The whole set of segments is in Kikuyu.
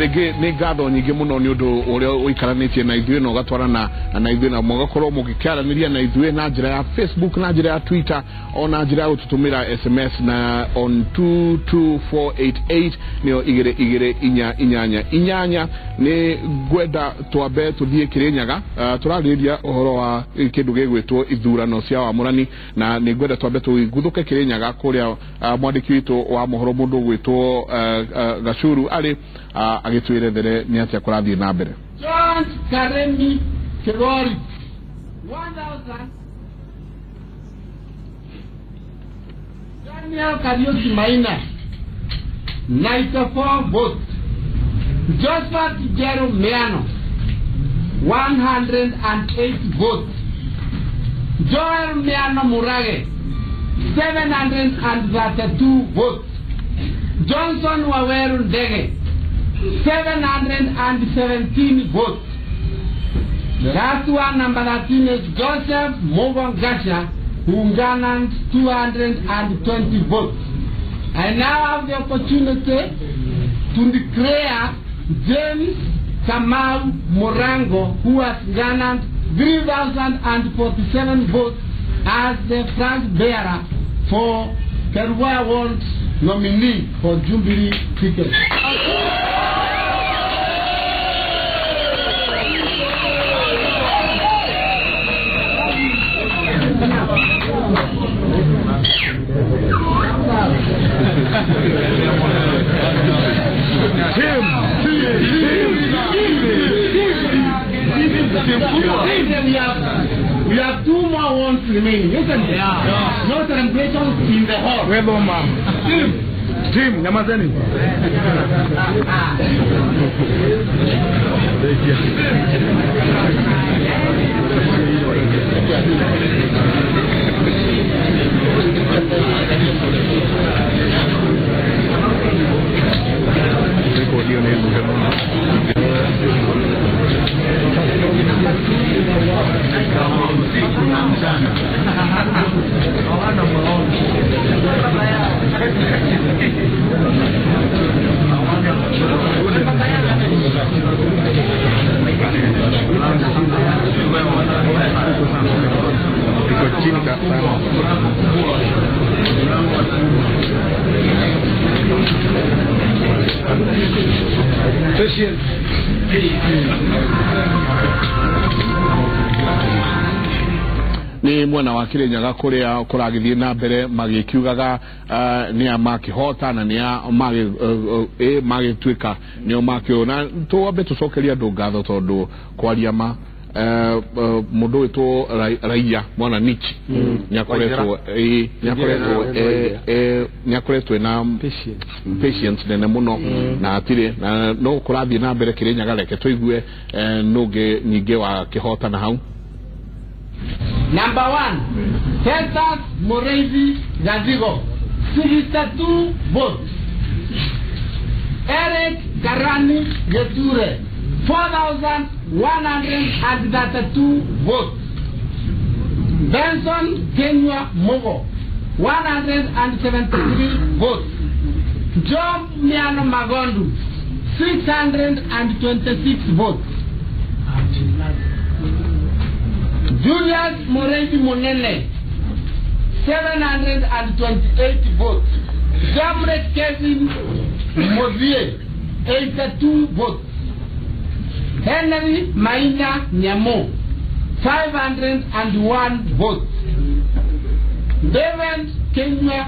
Rĩngĩ nĩ ngatho nyingĩ mũno nĩ ũndũ ũrĩa ũikaranĩtie na ithuĩ na ũgatwarana na ithuĩ na mũgakorwo mũgĩkĩaranĩria na ithuĩ na njĩra ya Facebook, na njĩra ya Twitter, ona njĩra ya gũtũtũmĩra SMS na on 22488 nĩyo 22488. Nĩ ngwenda twambe tũthiĩ Kĩrĩnyaga. Tũrarĩrĩria ũhoro wa kĩndũ gĩgwĩtwo ithurano cia wamũrani, na nĩ ngwenda twambe tũguthũke Kĩrĩnyaga kũrĩa mwandĩki witũ wa mohoro mũndũ ũgwĩtwo Gacuru arĩ agĩtwĩrethere nĩ atĩa kũrathiĩ na mbere. George Karemi Kigori 1000. Daniel Kariuki Maina 94 votes. Josephat Jero Miano 108 votes. Joel Miano Murage 732 votes. Johnson Waweru Ndege 717 votes. The last one, number 13, is Joseph Mogongasha, who garnered 220 votes. I now have the opportunity to declare James Kamau Morango, who has garnered 3,047 votes, as the flag bearer for Kerugoya Ward nominee for Jubilee ticket. We have two more ones remaining, isn't it? Yeah. No celebrations in the hall. Well, ma'am. Jim, nyamazeni. Nĩ mwena wa Kĩrĩnyaga kũrĩa kũragĩthiĩ na mbere magĩkiugaga nĩ a makĩhota na nĩ a magĩtuĩka nĩo makĩũ. Na twambe tũcokerie andũ ngatho tondũ kwaria ma mũndũ wĩtwo Raia mwana Nichi nĩakoretwo na patience nene mũno na atirĩ na no kũrathiĩ na mbere Kĩrĩnyaga. Reke tũigue nũngĩ nyingĩ wa kĩhota na hau. Number 1, Festus Moreithi Gazigo, 62 votes. Eric Karani Geture, 4,132 votes. Benson Kenya Mogo, 173 votes. John Miano Magondu, 626 votes. Julius Moreithi Monene, 728 votes. Jamre Kevin Mozie, 82 votes. Henry Maina Nyamo, 501 votes. David Kenya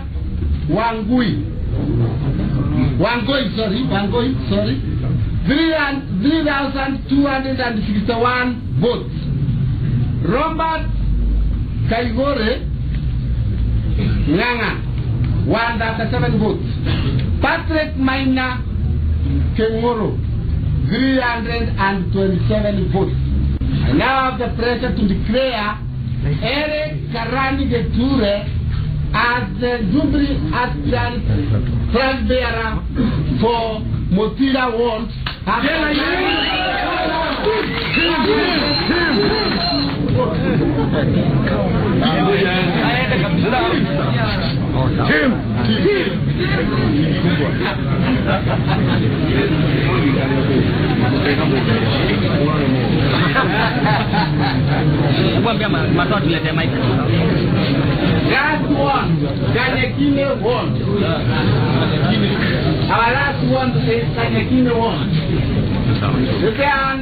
Wangui, 3,261 votes. Robert Kaigore Nganga, 137 votes. Patrick Maina Kengoro, 327 votes. I now have the pleasure to declare Eric Karani Geture as the Jubilee aspirant flag bearer for Motira Ward. Tim! Last one, Kanyakine won. Our last one is Kanyakine won. There are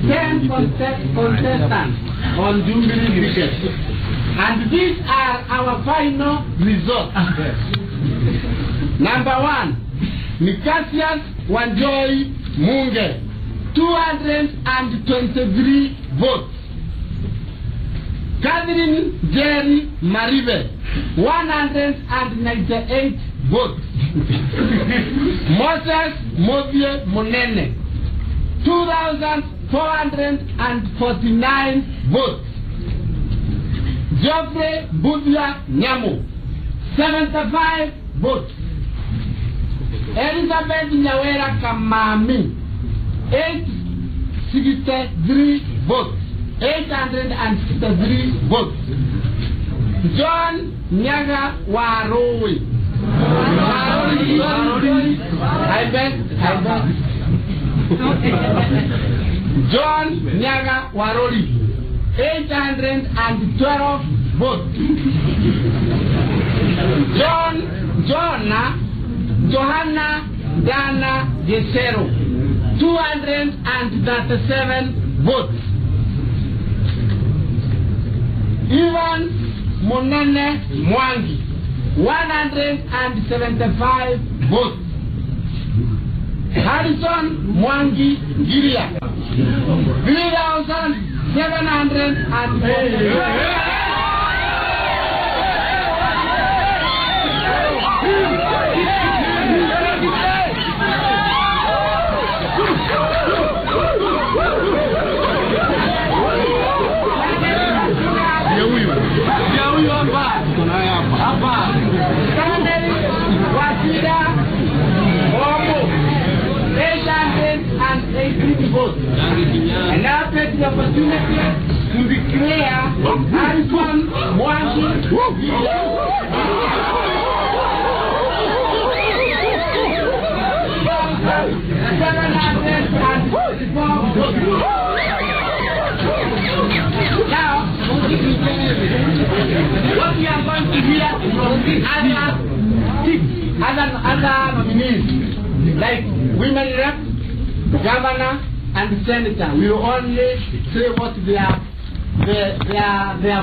10 contestants on Jubilee ticket. And these are our final results. Number 1, Nicasius Wanjohi Munge, 223 votes. Catherine Jerry Maribe, 198 votes. Moses Movie Munene, 2,449 votes. Geoffrey Budia Nyamu, 75 votes. Elizabeth Nyawera Kamami, 863 votes. 863 votes. John Nyaga Waroi. I bet. John Nyaga Warori, 812 votes. Johanna Dana Gesero, 237 votes. Ivan Munene Mwangi, 175 votes. Harrison Mwangi Giria, 3,740. Wasida Omo, 880 votes. And now take the opportunity to declare Harrison Mwangi 744 votes. Now, what we are going to hear from the other six, other nominees, like women rep, governor, and senator. We will only say what their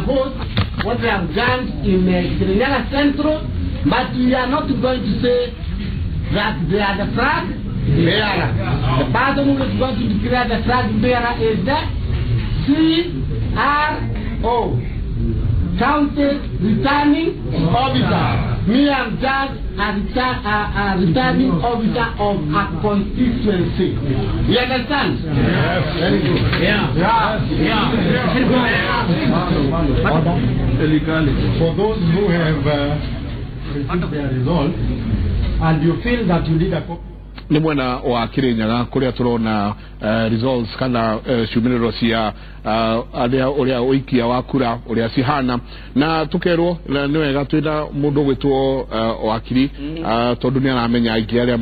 votes, what they have done in Kirinyaga Central, but we are not going to say that they are the flag bearer. The person who is going to declare the flag bearer is the CRO, County Returning Officer. Me, I'm just a returning officer of a constituency. You understand? Yes. Very good. Yeah. Yeah. Yeah. For those who have received their result and you feel that you need a copy. Nĩ mwena wa Kirinyaga kũrĩa tũrona results kana ciumĩrĩro cia arĩa ũrĩa ũikia wa kura ũrĩa cihana, na tũkerwo nĩ wega twĩna mũndũ ũgwĩtwo wakiri tondũ nĩ aramenya aingĩ arĩa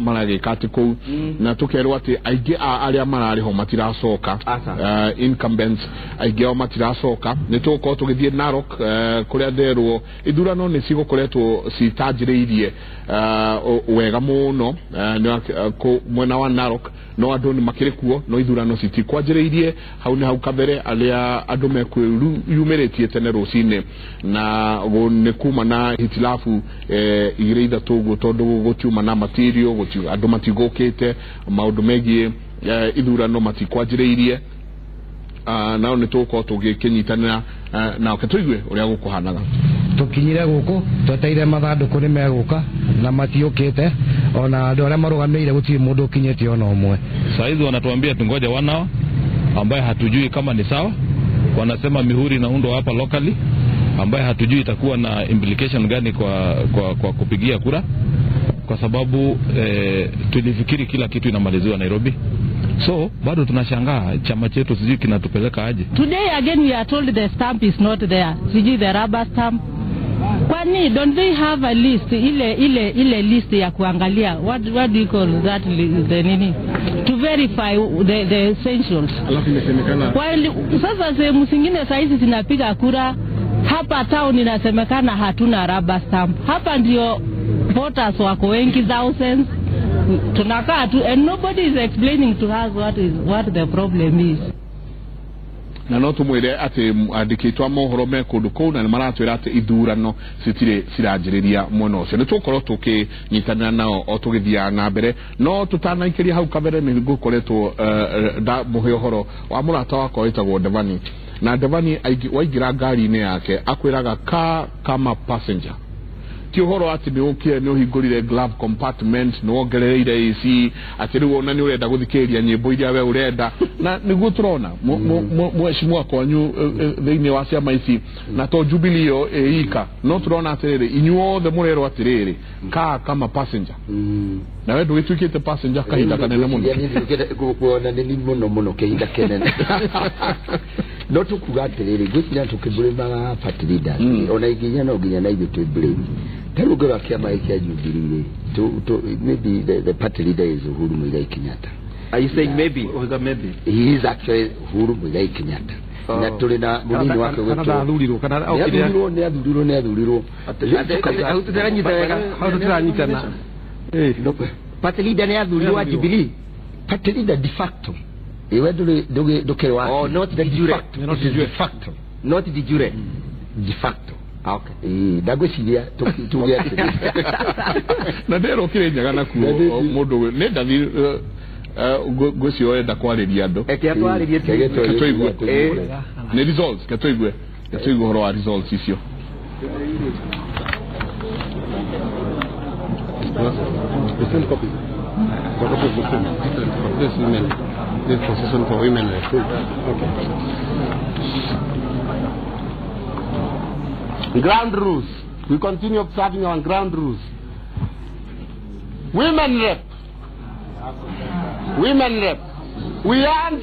maragĩka atĩ kũu, na tũkerwo atĩ aingĩ a arĩa mararĩ ho matiracoka, incumbents aingĩ ao matiracoka. Nĩ tũgũkorwo tũgĩthiĩ Narok kũrĩa nderwo ithurano nĩ cigũkoretwo citanjĩrĩirie wega mũno mwena wa Narok, no andũ nĩ makĩrĩ kuo no ithurano citikwanjĩrĩirie hau nĩ hau kabere arĩa andũ mekwĩyumĩrĩtie tene rũcinĩ, na nĩ kuma na hitilafu igĩrĩ ithatũ ũguo tondũ gũtiuma na material, andũ matigũkĩte maũndũ megiĩ ithurano matikwanjĩrĩirie, nao nĩ tũgũkorwo tũgĩkĩnyitanĩra nao. Ke tũigue ũrĩa gũkũhanaga. Tũkinyire gũkũ tweteire mathandũkũ nĩ megũka na matiũkĩte, ona andũ arĩa marũgamĩire gũtirĩ mũndũ ũkinyĩte ona ũmwe. Saizi wanatuambia tungoje wanao ambaye hatujui kama ni sawa. Wanasema mihuri inaundwa hapa locally ambaye hatujui itakuwa na implication gani kwa kupigia kura, kwa sababu tulifikiri kila kitu inamaliziwa Nairobi. So bado tunashangaa chama chetu sijui kinatupeleka aje. Today again we are told the stamp is not there. Sijui the rubber stamp. Kwani don't they have a list, ile list ya kuangalia what do you call that, the nini, to verify the essentials. Alafu imesemekana while sasa sehemu zingine saizi zinapiga kura hapa town inasemekana hatuna rubber stamp. Hapa ndio voters wako wengi, thousands. Tunakaa tu and nobody is explaining to us what the problem is. Na no tumwire ati andikitwa mohoro me kundu kuu na maratwira ati ithurano citire ciranjiriria mwena ucio. Ni tugukorwo tukinyitanira nao o tugithiaga na mbere, no tutanaikiria hau kabere ni ngukoretwo ndamuhe uhoro wa murata wakwa witagwo Devani. Na Devani waingira ngari-inĩ yake akwĩraga kaa kama passenger. Ti ũhoro atĩ nĩ ũkire nĩ ũhingũrire glove compartment, nĩ wongerereire AC, atĩ rĩu ona nĩ ũrenda gũthikĩrĩria nyĩmbo iria we ũrenda. Na nĩguo tũrona mheshimiwa kwanyu thĩinĩ wa ciama ici, na to Jubilee ĩyo ĩika, no tũrona atĩrĩrĩ inyuothe mũrerwo atĩrĩrĩ kaa kama passenger. Na we ndũgĩtuĩkĩte passenger kahinda kanene mũno. Kuona nĩ mũno mũno kahinda kenene. No tukuga atĩrĩrĩ ngwĩciria tũkĩblame party leaders ona nginya no nginya na ithuĩ twĩ blame. Ta rĩu ngĩrora kĩama gĩkĩ kĩa Jubilee rĩ, maybe the party leader is Uhuru Muigai Kenyatta. Are you saying maybe? Or is that maybe? He is actually Uhuru Muigai Kenyatta. Na tũrĩ na mũnini wake kana ndathurirwo kana nĩ athurirwo nĩ athurirwo. Hau tũtiranyita wega. Hau tũtiranyitana. Party leader nĩ athurirwo wa Jubilee. Party leader de facto. Iwe ndũkĩrĩ wa. Oh, not de jure. Not de facto. Not de jure. De facto. Okay. Ndagwĩciria tuge atĩrĩ. Na nderwo Kĩrĩnyaga nakuo mũndũ nĩ ndathi ngwĩciria ũrenda kwarĩria andũ. Eke atwarĩrie tũigue. Nĩ results, ke tũigue. Ke tũigue ũhoro wa results icio. The same copy. The copy of the same. This women. This position for women. Okay. Ground rules. We continue observing our ground rules. Women rep. Women rep. We want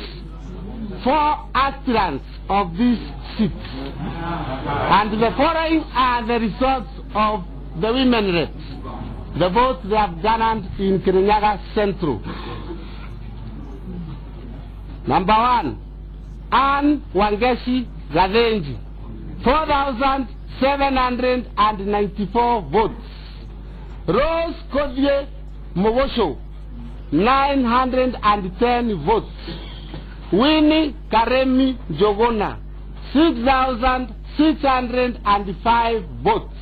4 aspirants of these seats. And the following are the results of the women reps. The votes they have garnered in Kirinyaga Central. Number 1, Anne Wangeshi Gavenji, 4,794 votes. Rose Kodie Mogosho, 910 votes. Winnie Karemi Jogona, 6,605 votes.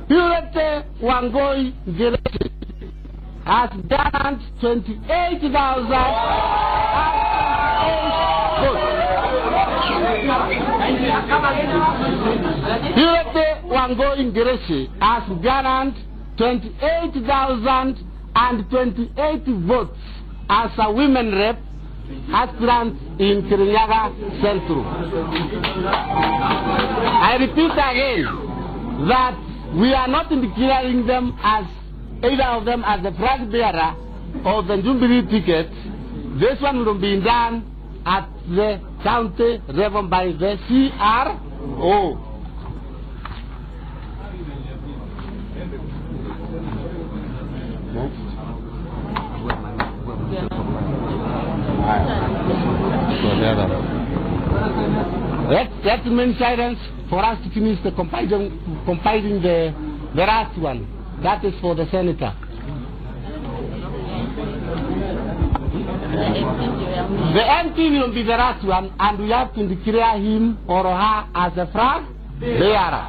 Purity Wangoi Ngirete has garnered 28,008 votes. Purity Wangoi Ngirete has garnered 28,028 votes as a women rep aspirant in Kirinyaga Central. I repeat again that we are not declaring them as either of them as the flag bearer of the Jubilee ticket. This one will be done at the county level by the CRO. Let's remain silence for us to finish the compiling the last one. That is for the senator. The MP will be the last one, and we have to declare him or her as a flag bearer.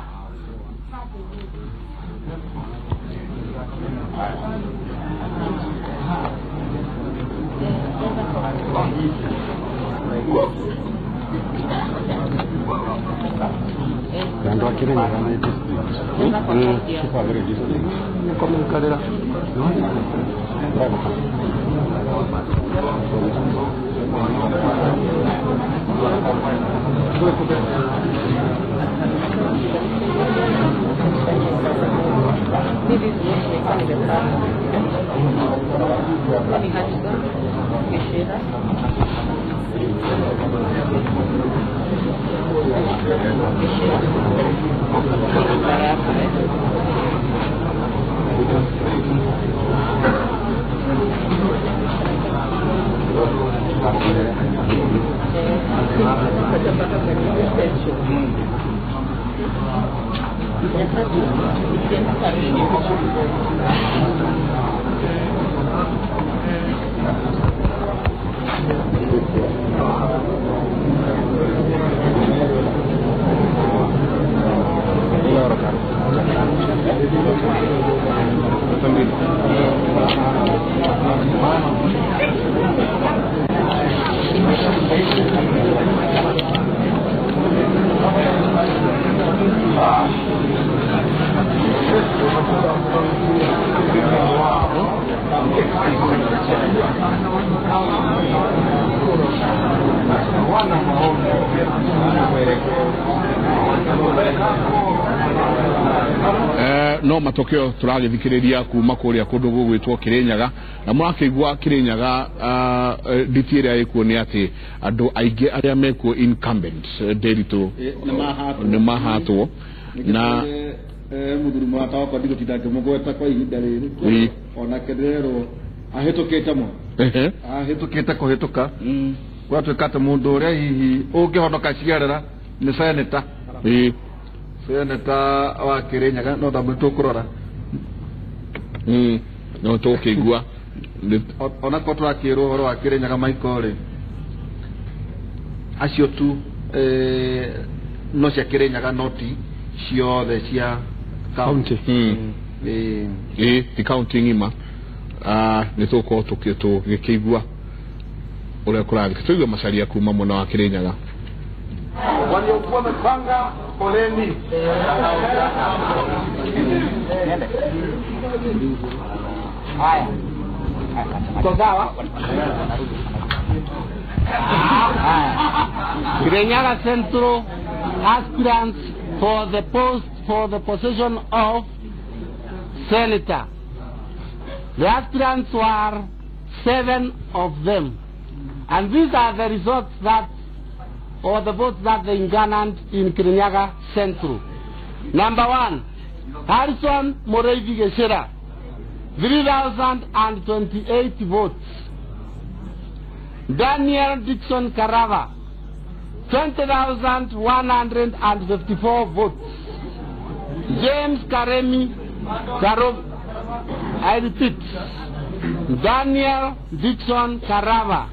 No matokeo turagithikiriria kuma kuria kundu gugwitwo Kirinyaga na murakigwa Kirinyaga nditi iria ikuo ni ati andu aingi aria mekuo incumbent Nderitu ni mahatwo na muthuri murata wakwa ndigũtinda ngĩmũgweta kwa ihinda rĩrĩ onake ndĩrerwo ahĩtũkĩte mũno ahĩtũkĩte kũhĩtũka gwatuĩka atĩ mũndũ ũrĩa hihi ũngĩhonoka ciarera nĩ seneta seneta wa Kirinyaga no thambu tũkũrora no tũkĩigua onakorwo tũrakĩrwo ũhoro wa Kirinyaga Michael rĩ acio tu no cia Kirinyaga no ti ciothe cia county ti county ng'ima nĩ tũgũkorwo tũgĩkĩigua ũrĩa kũrathiĩ tũigue macaria kuma mwena wa Kirinyaga. Waliokuwa wamepanga foleni. Haya. Sawa? Kirinyaga Central aspirants for the post, for the position of senator. The aspirants were 7 of them. And these are the results that, or the votes that they garnered in Kirinyaga Central. Number 1, Harrison Moreithi Geshera, 3,028 votes. Daniel Dixon Karava, 20,154 votes. James Karemi Karov, I repeat, Daniel Dixon Karava,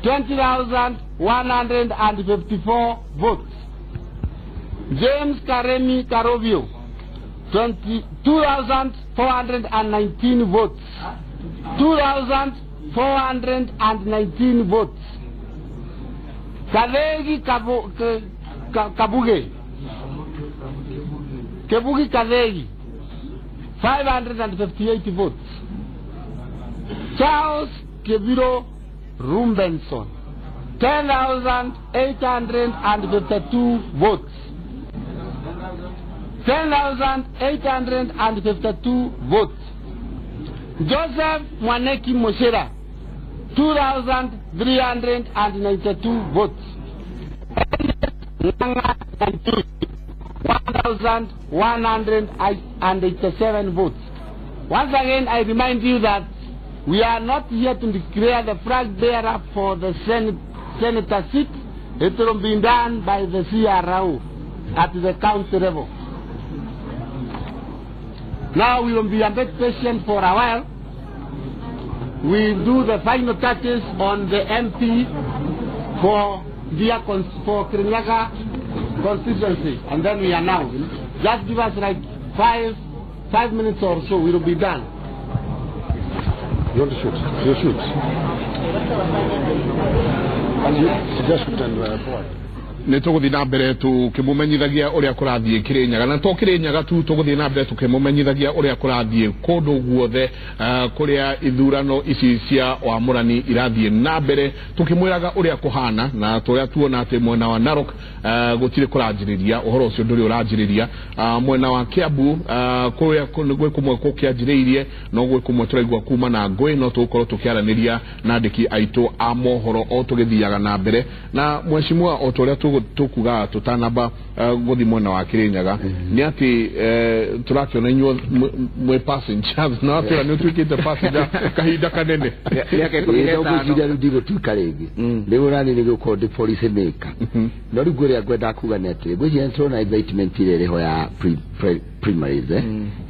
20,154 votes. James Karemi Karovio, 2,419 votes. 2,419 votes. Kadegi Kabuge, Kebugi Kadegi, 558 votes. Charles Kebiro Rumbenson, 10,852 votes. 10,852 votes. Joseph Mwaneki Moshera, 2,392 votes. 1,187 votes. Once again, I remind you that we are not here to declare the flag bearer for the senator seat. It will be done by the CRO at the county level. Now we will be a bit patient for a while. We do the final touches on the MP for Kirinyaga constituency, and then we announce. Just give us like five minutes or so, we will be done. You want to shoot? You shoot. You just shoot and forward. Nä tå gå thiä na mbere tå kä må menyithagia å rä a kå rathiä kä rä nyaga na to kä rä nyaga tu tå gå thiä na mbere tå kä må menyithagia å rä a kå rathiä kå ndå guothe kå rä a ithurano ici cia wamũrani irathiä na mbere tå kä mwä raga å rä a kå hana na tå rä a tuona atä mwena wa Narok gå tirä kå ranjä rä ria å horo å cio ndå rä å ranjä rä ria mwena wa Kiambu kå rä a gwä kå mwe kå kä anjä rä irie no gwä kå mwe tå raigua kuma na ngå no tå gå korwo tå kä aranä ria na andä ki aitå a mohoro o tå gä thiaga na mbere na mheshimiwa o tå rä a tå Tũkugaga tũtanamba gũthiĩ mwena wa Kirinyaga nĩ atĩ tũrakĩona inyuĩ mwĩ passengers na watwĩra nĩ ũtuĩkĩte passenger kahinda kanene. Mĩaka 15. Rĩu ndigũtuĩka rĩngĩ rĩu nani nĩ gũkorwo ndĩ policy maker. No rĩu ngũrĩa ngwendaga kuga nĩ atĩrĩ, ngwĩciria nĩtũrona excitement ĩrĩa ĩrĩho ya primaries,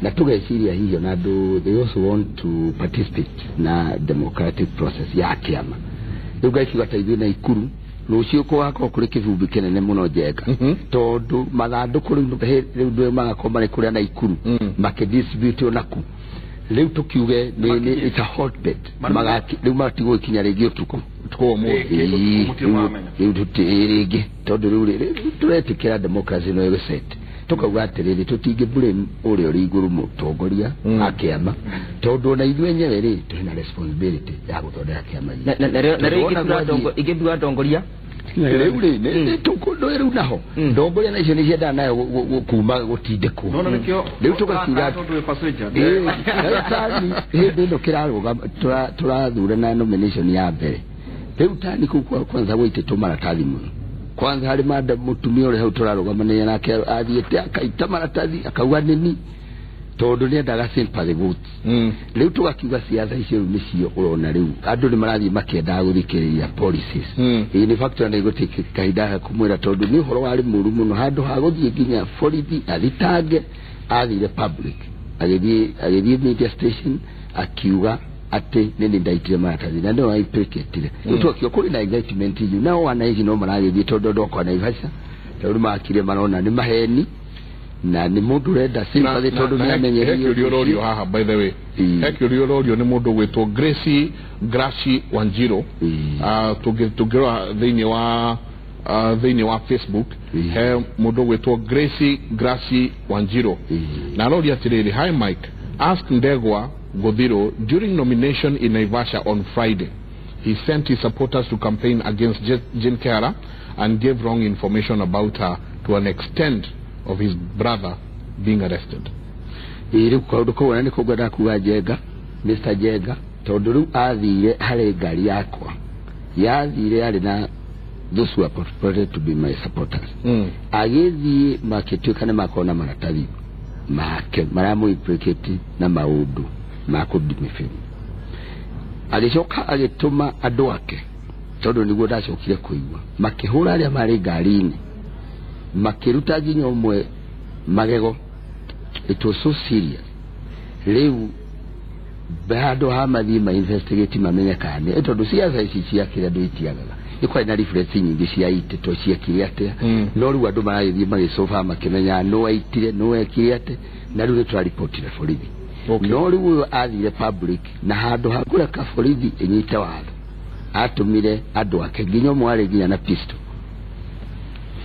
na tũgeciria hihi ona andũ they also want to participate na democratic process ya kĩama. Rĩu ngakiuga ta ithuĩ Naikuru rũciũ gũgakorwo kũrĩ kĩbumbi kĩnene mũno Njenga, tondũ mathandũkũ rĩu ndũ magakorwo marĩ kũrĩa Naikuru makĩdistribute naku. Rĩu tũkiuge nĩ it's a hotbed, rĩu matigũgĩkinya rĩngĩ ũtukũ rĩu rĩngĩ, tondũ rĩu tũretĩkĩra democracy no ĩgũset. Tũkauga atĩrĩrĩ, tũtingĩ blame ũrĩa ũrĩ igũrũ mũtongoria wa kĩama, tondũ ona ithuĩ enyewe rĩ tũrĩ na responsibility ya gũthondeka kĩama gitũ. Na rĩu ingĩthura ndongoria rĩu rĩ rĩu naho ndongoria na icio nĩ ciendaga nayo kuma gũtindĩkwo. Rĩu tũgakiuga tani hĩndĩ ĩno kĩrarũgama tũrathurana nomination ya mbere. Rĩu tani kũu kwanza gũitĩtwo maratathi mũno. Kwanza harĩ mada mũtumia ũrĩa hau tũrarũgamania nake athiĩte akaita maratathi akauga nĩni, tondũ nĩendaga sympathy votes. Rĩu tũgakiuga ciatha icio rĩu nĩcio ũrona rĩu andũ nĩ marathiĩ makĩendaga gũthikĩrĩria policies. In fact ona igũtĩka kahinda kũmwĩra, tondũ nĩ ũhoro warĩ mũru mũno. Handũ ha gũthiĩ nginya borithi athitange, athire public, agĩthiĩ media station akiuga atĩ nĩ ndaitire maratathi na nĩo aipĩkĩtire. Rĩu tũgakiuga kũrĩ na excitement inyu, nao wananchi no maragĩthiĩ tondũ andũ akwa Naivasha tondũ makire marona nĩ maheni na nĩ mũndũ ũrenda sympathy tondũ nĩ amenyereire. He kĩũria ũrorio haha, by the way, he kĩũria ũrorio nĩ mũndũ ũgwĩtwo Gracie Graci Wanjiru. Tũngĩrora thĩinĩ wa Facebook, he mũndũ ũgwĩtwo Gracie Graci Wanjiru na aroria atĩrĩrĩ, hi Mike, ask Ndegwa Godiro during nomination in Naivasha on Friday he sent his supporters to campaign against Jane Kehara and gave wrong information about her to an extent of his brother being arrested. Rĩu kaũndũ kau nĩ kũngwenda kuga Njenga, Mr. Njenga, tondũ rĩu athire harĩ ngari yakwa yathire yarĩ na those who are purported to be my supporters. Agĩthiĩ makĩtuĩka nĩ makorwo na maratathi make maramũimplicate na maũndũ ma kũndimĩbĩmu. Agĩcoka agĩtũma andũ ake, tondũ nĩguo ndacokire kũigua, makĩhũra arĩa marĩ ngari-inĩ, makĩruta nginya ũmwe magego. It was so serious. Rĩu handũ ha mathiĩ ma investigate mamenye kana nĩ tondũ ciaca ici ciakĩrĩ andũ itiagaga, nĩ kwarĩ na reference nyingĩ cia itĩtwo ciekire atĩa, no rĩu andũ maragĩthiĩ magĩcoba makĩmenya nũ aitire nũ ekire atĩa, na rĩu nĩ tũraripotire borithi. No rĩu ũyũ athire public na handũ ha kũreka borithi ĩnyite watho, atũmire andũ ake nginya ũmwe arĩ nginya na pistol,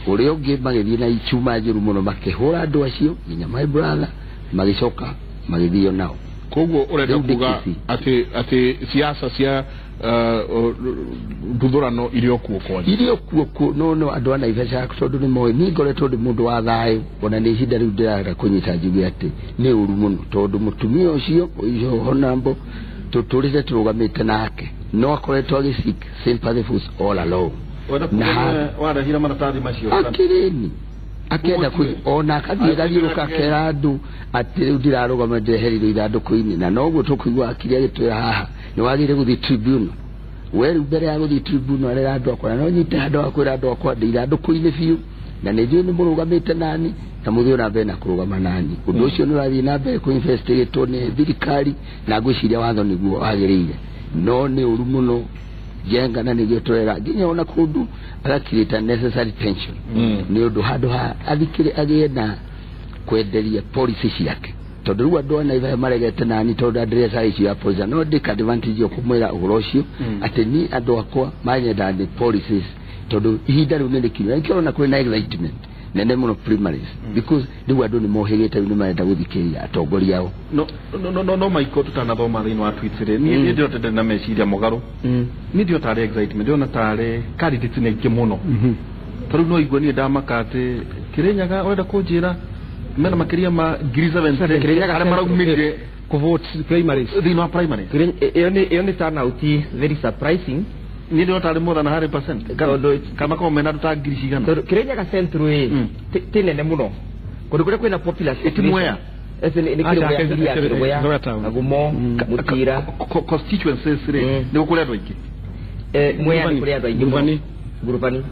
ũrĩa ũngĩ magĩthiĩ na ichuma njũru mũno makĩhũra andũ acio nginya my brother, magĩcoka magĩthio nao. Koguo ũrenda kuga atĩ siasa cia nduthũrano irĩ o kuo kwanyu? Irĩ o kuo kuo, no andũ a Naivasha tondũ nĩ moĩ niĩ ngoretwo ndĩ mũndũ wa thayũ, ona nĩ ihinda rĩu ndĩraga kũnyita njuge atĩ nĩ ũru mũno, tondũ mũtumia ũcio ũcio Honorable tũtũrĩte tũrũgamĩte nake no akoretwo agĩ seek sympathy votes all along. Warehire maratathi macio akĩrĩni akenda ona akathiĩ gathiũrũka akera andũ atĩ rĩu ndirarũgama ndehereire ithandũkũ-inĩ, na noguo tũkũigua akiri agĩtwĩra haha nĩ wagĩrĩire gũthiĩ tribunal. We rĩu mbere ya gũthiĩ tribunal arera andũ akwa, na no nyite handũ ha kwĩra andũ akwa ndĩ ithandũkũ-inĩ biũ, na nĩ njũĩ nĩ mũrũgamĩte nani na mũthiĩ na mbere na kũrũgama nani. Ũndũ ũcio nĩ ũrathiĩ na mbere kũ-investigatwo nĩ thirikari, na ngwĩciria watho nĩguo wagĩrĩire, no nĩ ũru mũno Njenga, na nĩguo tũrera nginya ona kũndũ agacreate necessary tension nĩ ũndũ handũ ha athikĩre agĩe na kwenderia policy ciake, tondũ rĩu andũ a Naivasha maregete nani tondũ address issue ya policy, no ndĩka advantage ya kũmwĩra ũhoro ũcio atĩ niĩ andũ akwa manyendaga nĩ policies, tondũ ihinda rĩu nĩ rĩkinyu. Na nĩkĩo ũrona kwĩna excitement nene mũno primaries, because rĩu andũ nĩ mohĩgĩte, rĩu nĩ marenda gũthikĩrĩria atongoria ao. No Michael, tutanathoma thĩinĩ wa tweets rĩ, niĩ ndĩrona ndĩ na meciria mũgarũ. Niĩ ndĩrona tarĩ excitement, ndĩrona tarĩ candidates nĩ aingĩ mũno. Ta rĩu no igue niĩ ndamaka atĩ Kirinyaga ũrenda kũnjĩra mena makĩria ma 70,000 Kirinyaga arĩa maraumĩrire kũvote primaries thĩinĩ wa primaries. Ĩyo nĩ turnout very surprising. Ni ndio tari more than 100%. Tondu kama ko mena ta ngiri cigana. Tondu Kirinyaga Central ĩ ti nene muno. Kundu kuria kwina populous. Ti Mwea. Ese ni Kirinyaga, Kagumo, Mutira constituencies ri ni kuri andu aingi. Mwea ni kuri andu aingi. Ngurubani. Ngurubani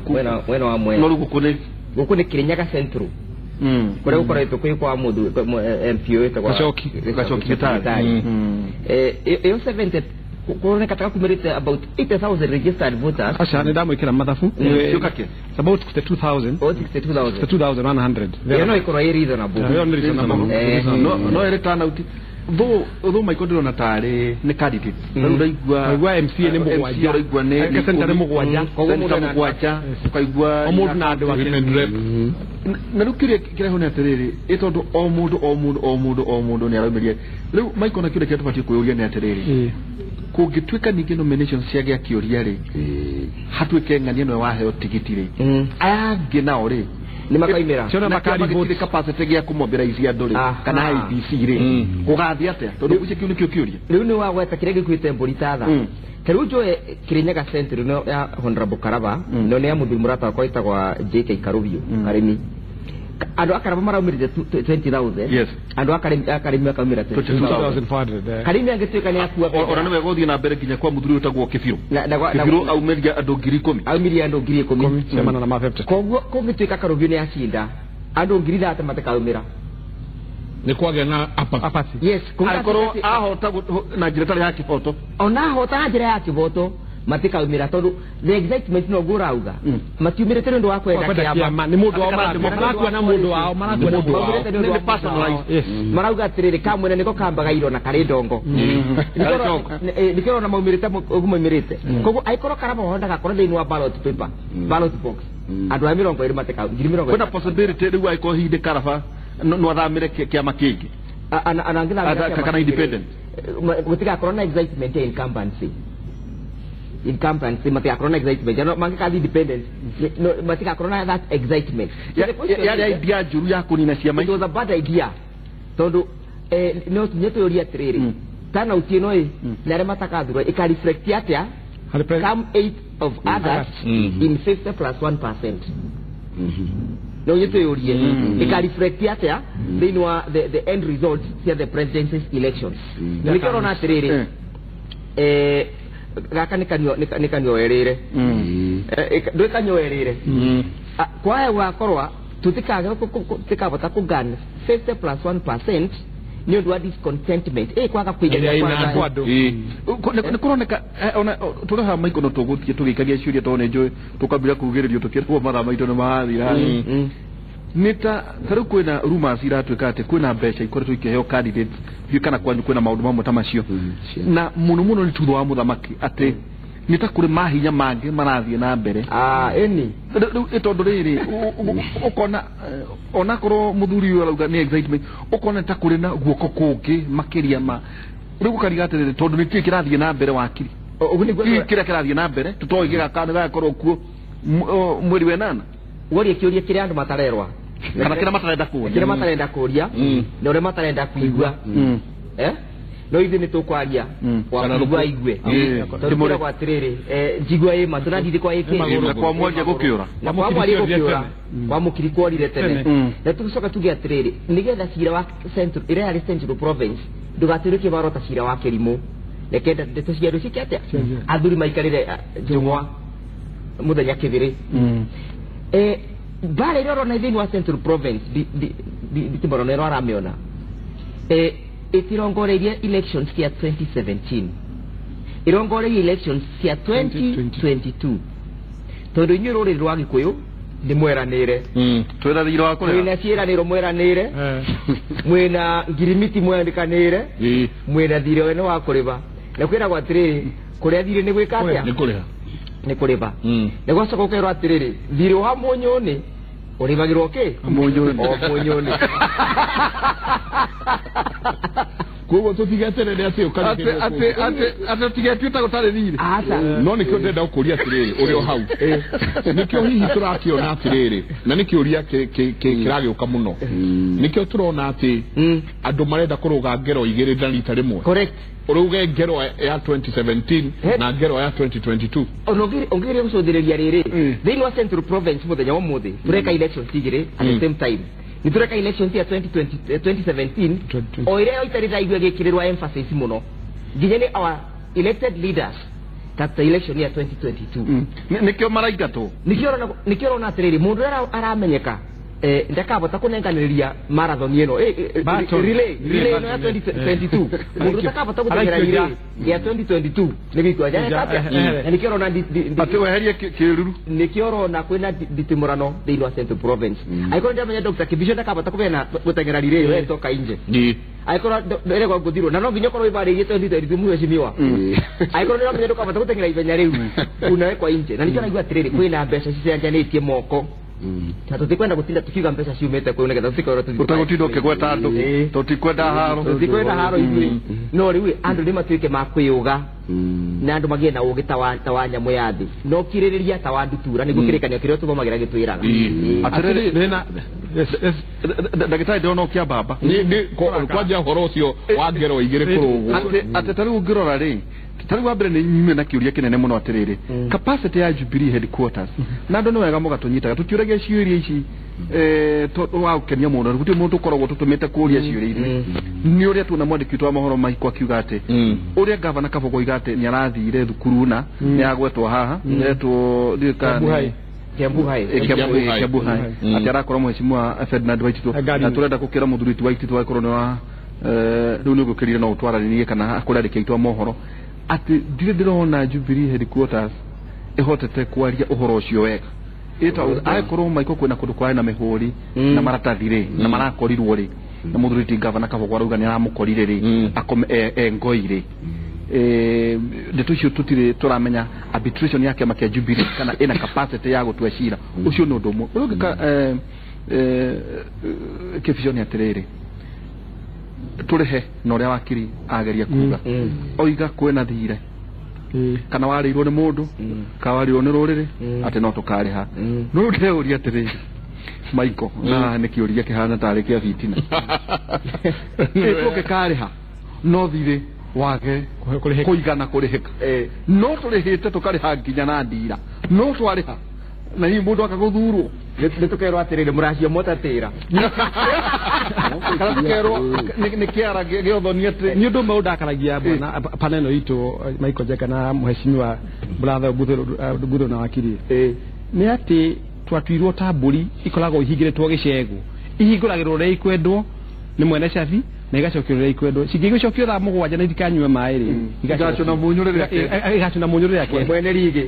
mwena wa Mwea. No guku ni guku ni Kirinyaga Central. Kuria gukoretwo kwi kwa mundu MP witagwo Gachoki Gitari. Iyo 70 kuroneka taka kumirite about 80,000 registered voters. Acha ni ndamwikira mathabu. It's about 62,000. Oh, 62,000. 62,100. Iyo no ikorwo ĩ reasonable. Iyo nĩ reasonable. No ĩrĩ turnout. Though Michael ndĩrona tarĩ nĩ candidate. Rĩu ndaigua MCA nĩ mũgwanja. Ũraigua nĩ senator nĩ mũgwanja. Koguo mũgwanja ũkaigua o mũndũ na andũ ake. Na rĩu kĩũria kĩreho nĩ atĩrĩrĩ, ĩ tondũ o mũndũ o mũndũ o mũndũ o mũndũ nĩ araumĩria. Rĩu Michael na kĩũria kĩrĩa tũbatiĩ kwĩyũria nĩ atĩrĩrĩ, kũngĩtuĩka ningĩ nominations ciagĩa kĩũria rĩ, hatuĩke ng'ania nĩwe waheo tigiti rĩ, aya angĩ nao rĩ nĩ makaimĩra. Ciona makari vote capacity gĩa kũmobilize andũ rĩ kana IEBC rĩ, gũgathiĩ atĩa? Tondũ ũcio kĩu nĩkĩo kĩũria. Rĩu nĩ wagweta kĩrĩa gĩkuĩte mbũri ta tha. Rĩu njoe Kirinyaga Central no ya Honorable Karaba, no nĩ ya mũthuri mũrata wakwa wĩtagwa JK Karũbiũ Karĩmi. Andũ a Karaba maraumĩrire 20,000. Yes. Andũ a Karĩmi makaumĩra 22,400. Karĩmi angĩtuĩka nĩ akua ona nĩ wega ũthiĩ na mbere nginya kwa mũthuri ũtagwo Kĩbirũ. Kĩbirũ aumĩria andũ 10,000. Aumirie andũ 10,000. Ciamana na ma 50. Koguo kũngĩtuĩka Karũbiũ nĩ acinda, andũ 30,000 matikaumĩra. Nĩ kwagĩa na apathy. Yes, angĩkorwo ahota na njĩra ĩtarĩ ya kĩhoto. Ona ahota na njĩra ya kĩhoto matikaumĩra tondũ the excitement no ngũrauga. Matiumĩrĩte nĩ ũndũ wa kwenda kĩama. Nĩ mũndũ wao marakua na mũndũ wao marakua na mũndũ wao. Nĩ personalized. Marauga atĩrĩrĩ kamwene nĩko kambaga iro na karĩ ndongo. Nĩkĩo ona maumĩrĩte ũguo maumĩrĩte. Koguo angĩkorwo Karaba ho ndagakorwo thĩinĩ wa ballot paper, ballot box. Andũ a 20 matikau 20,000. Kwĩna possibility rĩu angĩkorwo hihi Karaba no athamĩre kĩama kĩngĩ. Anangĩthamĩra kana independent. Gũtigakorwo na excitement ya incumbency. Incumbency matigakorwo na excitement. No mangĩkathi independent no matigakorwo na that excitement. Yarĩ idea njũru ya kũnina ciama. It was a bad idea. Tondũ no tunye twĩyũrie atĩrĩrĩ, turnout ĩno ĩ na arĩa matakathurwo ĩka reflect atĩa come 8 of August in 50 plus 1%. No nye twĩyũrie ĩka reflect atĩa thĩinĩ wa the end result cia the presidency's elections. Nĩkĩo ũrona atĩrĩrĩ, gaka nĩ kanyoerĩre. Ndwĩkanyoerĩre. Kwaya gwakorwa tutikabota kũgan 50 plus 1% nĩ ũndũ wa discontentment. Kwaga kũiganĩra kwa andũ. Nĩ kũroneka ona tũrĩ haha Michael no tũgũthiĩ tũgĩikagia ciũria tondũ nĩ njũĩ tũkambĩrĩria kugĩrĩrio tũkĩrwo mathaa maitũ nĩ marathira. Nĩ ta rĩu kwĩna rumors iratuĩka atĩ kwĩna mbeca ikoretwo ikĩheo candidates hiũ kana kwanyu kwĩna maũndũ mamwe ta macio. Na mũno mũno nĩ thutha wa mũthamaki atĩ nĩ ta kũrĩ mahinya mangĩ marathiĩ na mbere. Ĩni. Rĩu tondũ rĩrĩ ũkona onakorwo mũthuri ũyũ arauga nĩ excitement, ũkona ta kũrĩ na guoko kũngĩ makĩria ma rĩu gũkariga atĩrĩrĩ tondũ nĩkĩĩ kĩrathiĩ na mbere wakiri. Ũguo nĩguo kĩrĩa kĩrathiĩ na mbere tũtoĩ gĩgakorwo kuo mweri wa ĩnana. Worie kĩũria kĩrĩa andũ matarerwa. Kana kĩrĩa matarenda kũũria. Kĩrĩa matarenda kũũria na ũrĩa matarenda kũigua. No ithuĩ nĩ tũkwaria wa kũigua aigue. Tondũ kwĩragwo atĩrĩrĩ, njigua ĩ matũ na ndirĩ kwa ĩkĩ. Na kwa mwaria gũkĩũra. Na kwa mwaria gũkĩũra. Kwa mũkiri kworire tene. Na tũgĩcoka tuge atĩrĩrĩ, nĩgetha cira wa Central ĩrĩa yarĩ Central Province ndũgatuĩke kĩbaro ta cira wa kĩrimũ. Reke ndeto cia andũ ciĩke atĩa? Athuri maikarĩre njũng'wa mũthenya kĩthĩrĩ. Mbara ĩrĩa ũrona thĩinĩ wa Central Province nditimoro nĩ aramĩona ĩtirongoreirie elections cia 2017, ĩrongoreirie elections cia 2022 tondũ inyuĩ rũrĩrĩ rwa Gĩkũyũ nĩ mweranĩre. Twĩna thirĩ wa kũrĩha. Mwĩna ciĩranĩro mweranĩre. Mwĩna ngirimiti mwandĩkanĩre. Mwĩna thirĩ wene wa kũrĩha. Na kwĩragwo atĩrĩrĩ, kũrĩa thirĩ nĩ gwĩka atĩa? Nĩ kũrĩha. Nĩ kũrĩha. Nĩ gwacoka ũkerwo atĩrĩrĩ, thirĩ wa mũnyũnĩ ũrĩhagĩrwo kĩ? Mũnyũnĩ. O mũnyũnĩ. Koguo tũtigeterere atĩ ũkarĩhĩrwo atĩ tũtigetuĩte gũtarĩ thirĩ. Aca. No nĩkĩo ndĩrenda gũkũria atĩrĩrĩ ũrĩ o hau. Nĩkĩo hihi tũrakĩona atĩrĩrĩ na nĩ kĩũria kĩragĩũka mũno. Nĩkĩo tũrona atĩ andũ marenda kũrũga ngero igĩrĩ na rita rĩmwe. Correct. Ũrũge ngero ya 2017 na ngero ya 2022. Ona ũngĩgeria gũcũthĩrĩria rĩrĩ thĩinĩ wa Central Province mũthenya wa ũmũthĩ tũreka elections igĩrĩ at the same time. Nĩ tũreka elections ya 2017 o ĩrĩa itarĩ ndaigua ĩgĩkĩrĩrwo emphasis mũno nginya nĩ our elected leaders ta election ya 2022. Nĩkĩo maraingatwo. Nĩkĩo ũrona atĩrĩrĩ mũndũ ũrĩa aramenyeka ndakabota kũnenganĩrĩria marathon ĩno relay ĩno ya 2022 mũndũ ũtakabota gũteng'era relay ya 2022 nĩ gĩikua na nĩkĩo ũrona atĩ weherie kĩruru. Nĩkĩo ũrona kwĩna nditimũrano thĩinĩ wa Central Province. Angĩkorwo ndĩramenya Dr. Kibicho ndakabota kũbeana gũteng'era relay ĩyo etoka inje. Angĩkorwo ndĩregwa ngũthirwo na no nginya ũkorwo wĩbarĩirie 2022 mheshimiwa. Angĩkorwo ndĩramenya ndũkabota gũteng'era ithenya rĩu unawekwa inje. Na nĩkĩo naigua atĩrĩrĩ kwĩna mbeca cicenjanĩtie moko. Na tũtikwenda gũtinda tukiuga mbeca ciumĩte kũu nĩgetha tũtikorwo ũtagũtinda ũkĩgweta andũ. Tũtikwenda haro. Tũtikwenda haro ithuĩ. No rĩu andũ nĩ matuĩke ma kwĩyũga na andũ magĩe na ũgĩ ta wa nyamũ ya thĩ no kirĩrĩria ta wa ndutura nĩguo kĩrĩkanĩro kĩrĩa tũthomagĩra gĩtwĩraga. Atĩrĩrĩ ndagĩtarĩ ndĩrona ũkĩambamba. Kwanja ũhoro ũcio wa ngero igĩrĩ kũrũgwo. Atĩ ta rĩu ũngĩrora rĩ ta rĩu wa mbere nĩ nyume na kĩũria kĩnene mũno atĩrĩrĩ capacity ya Jubilee headquarters na andũ nĩ wega mũgatũnyitaga tũtiũragia ciũria ici wa gũkenia mũno gũtirĩ mũndũ ũkoragwo tũtũmĩte kũũria ciũria ithuĩ. Nĩ ũrĩa tuona mwandĩki witũ wa mohoro Maiko akiuga atĩ ũrĩa gavana Kabogo oiga atĩ nĩ arathire thukuru na nĩ agwetwo haha nĩetwo ndiũĩ kana Kiambu High Kiambu High atĩ arakorwo mheshimiwa Ferdinand Waititu na tũrenda gũkĩra mũthuri witũ Waititu akorwo nĩ wa rĩu nĩ ũgũkĩrire no ũtwaranĩrie kana kũrĩa andĩki aitũ a mohoro atĩ ndirĩ ndĩrona Jubilee headquarters ĩhotete kwaria ũhoro ũcio wega. Angĩkorwo Maiko kwĩna kũndũ kwarĩ na mĩhũri na maratathi rĩ na marakorirwo rĩ na mũthuri ti gavana Kabogo arauga nĩ aramũkorire rĩ akome ngoi rĩ ndeto icio tũtirĩ tũramenya arbitration ya kĩama kĩa Jubilee kana ĩna capacity ya gũtua cira. Ũcio nĩ ũndũ ũmwe. Ũrĩa ũngĩ Kĩbico nĩ atĩrĩrĩ tũrĩhe na ũrĩa wakiri ageria kuga oiga kwĩna thirĩ kana warĩirwo nĩ mũndũ kana warĩirwo nĩ rũrĩrĩ atĩ no tũkarĩha. No rĩu ndĩreũria atĩrĩrĩ Maiko na nĩ kĩũria kĩhana tarĩ kĩa bitina. Tũngĩkarĩha no thirĩ wage kũigana kũrĩhĩka. No tũrĩhĩte tũkarĩha nginya na ndira no twarĩha na hihi mũndũ akagũthurwo nĩ tũkerwo atĩrĩrĩ mũracio mũtatĩra kana tũkerwo nĩ kĩara gĩothonia atĩ nĩ ũndũ ũmwe ũndakaragia bwana paneno itũ Michael Njenga na mheshimiwa brother Ngũthũrũ na wakiri nĩ atĩ twatuirwo ta mbũri ikoragwo ihingĩrĩtwo gĩcegũ ihingũragĩrwo rĩrĩa ikwendwo nĩ mwene cabi na igacokio rĩrĩa ikwendwo cingĩgĩcokio thaa mũgwanja na itikanyue maĩ rĩ igacũna mũnyũ rĩrĩa igacũna mũnyũ rĩrĩa kenda mwene rigĩ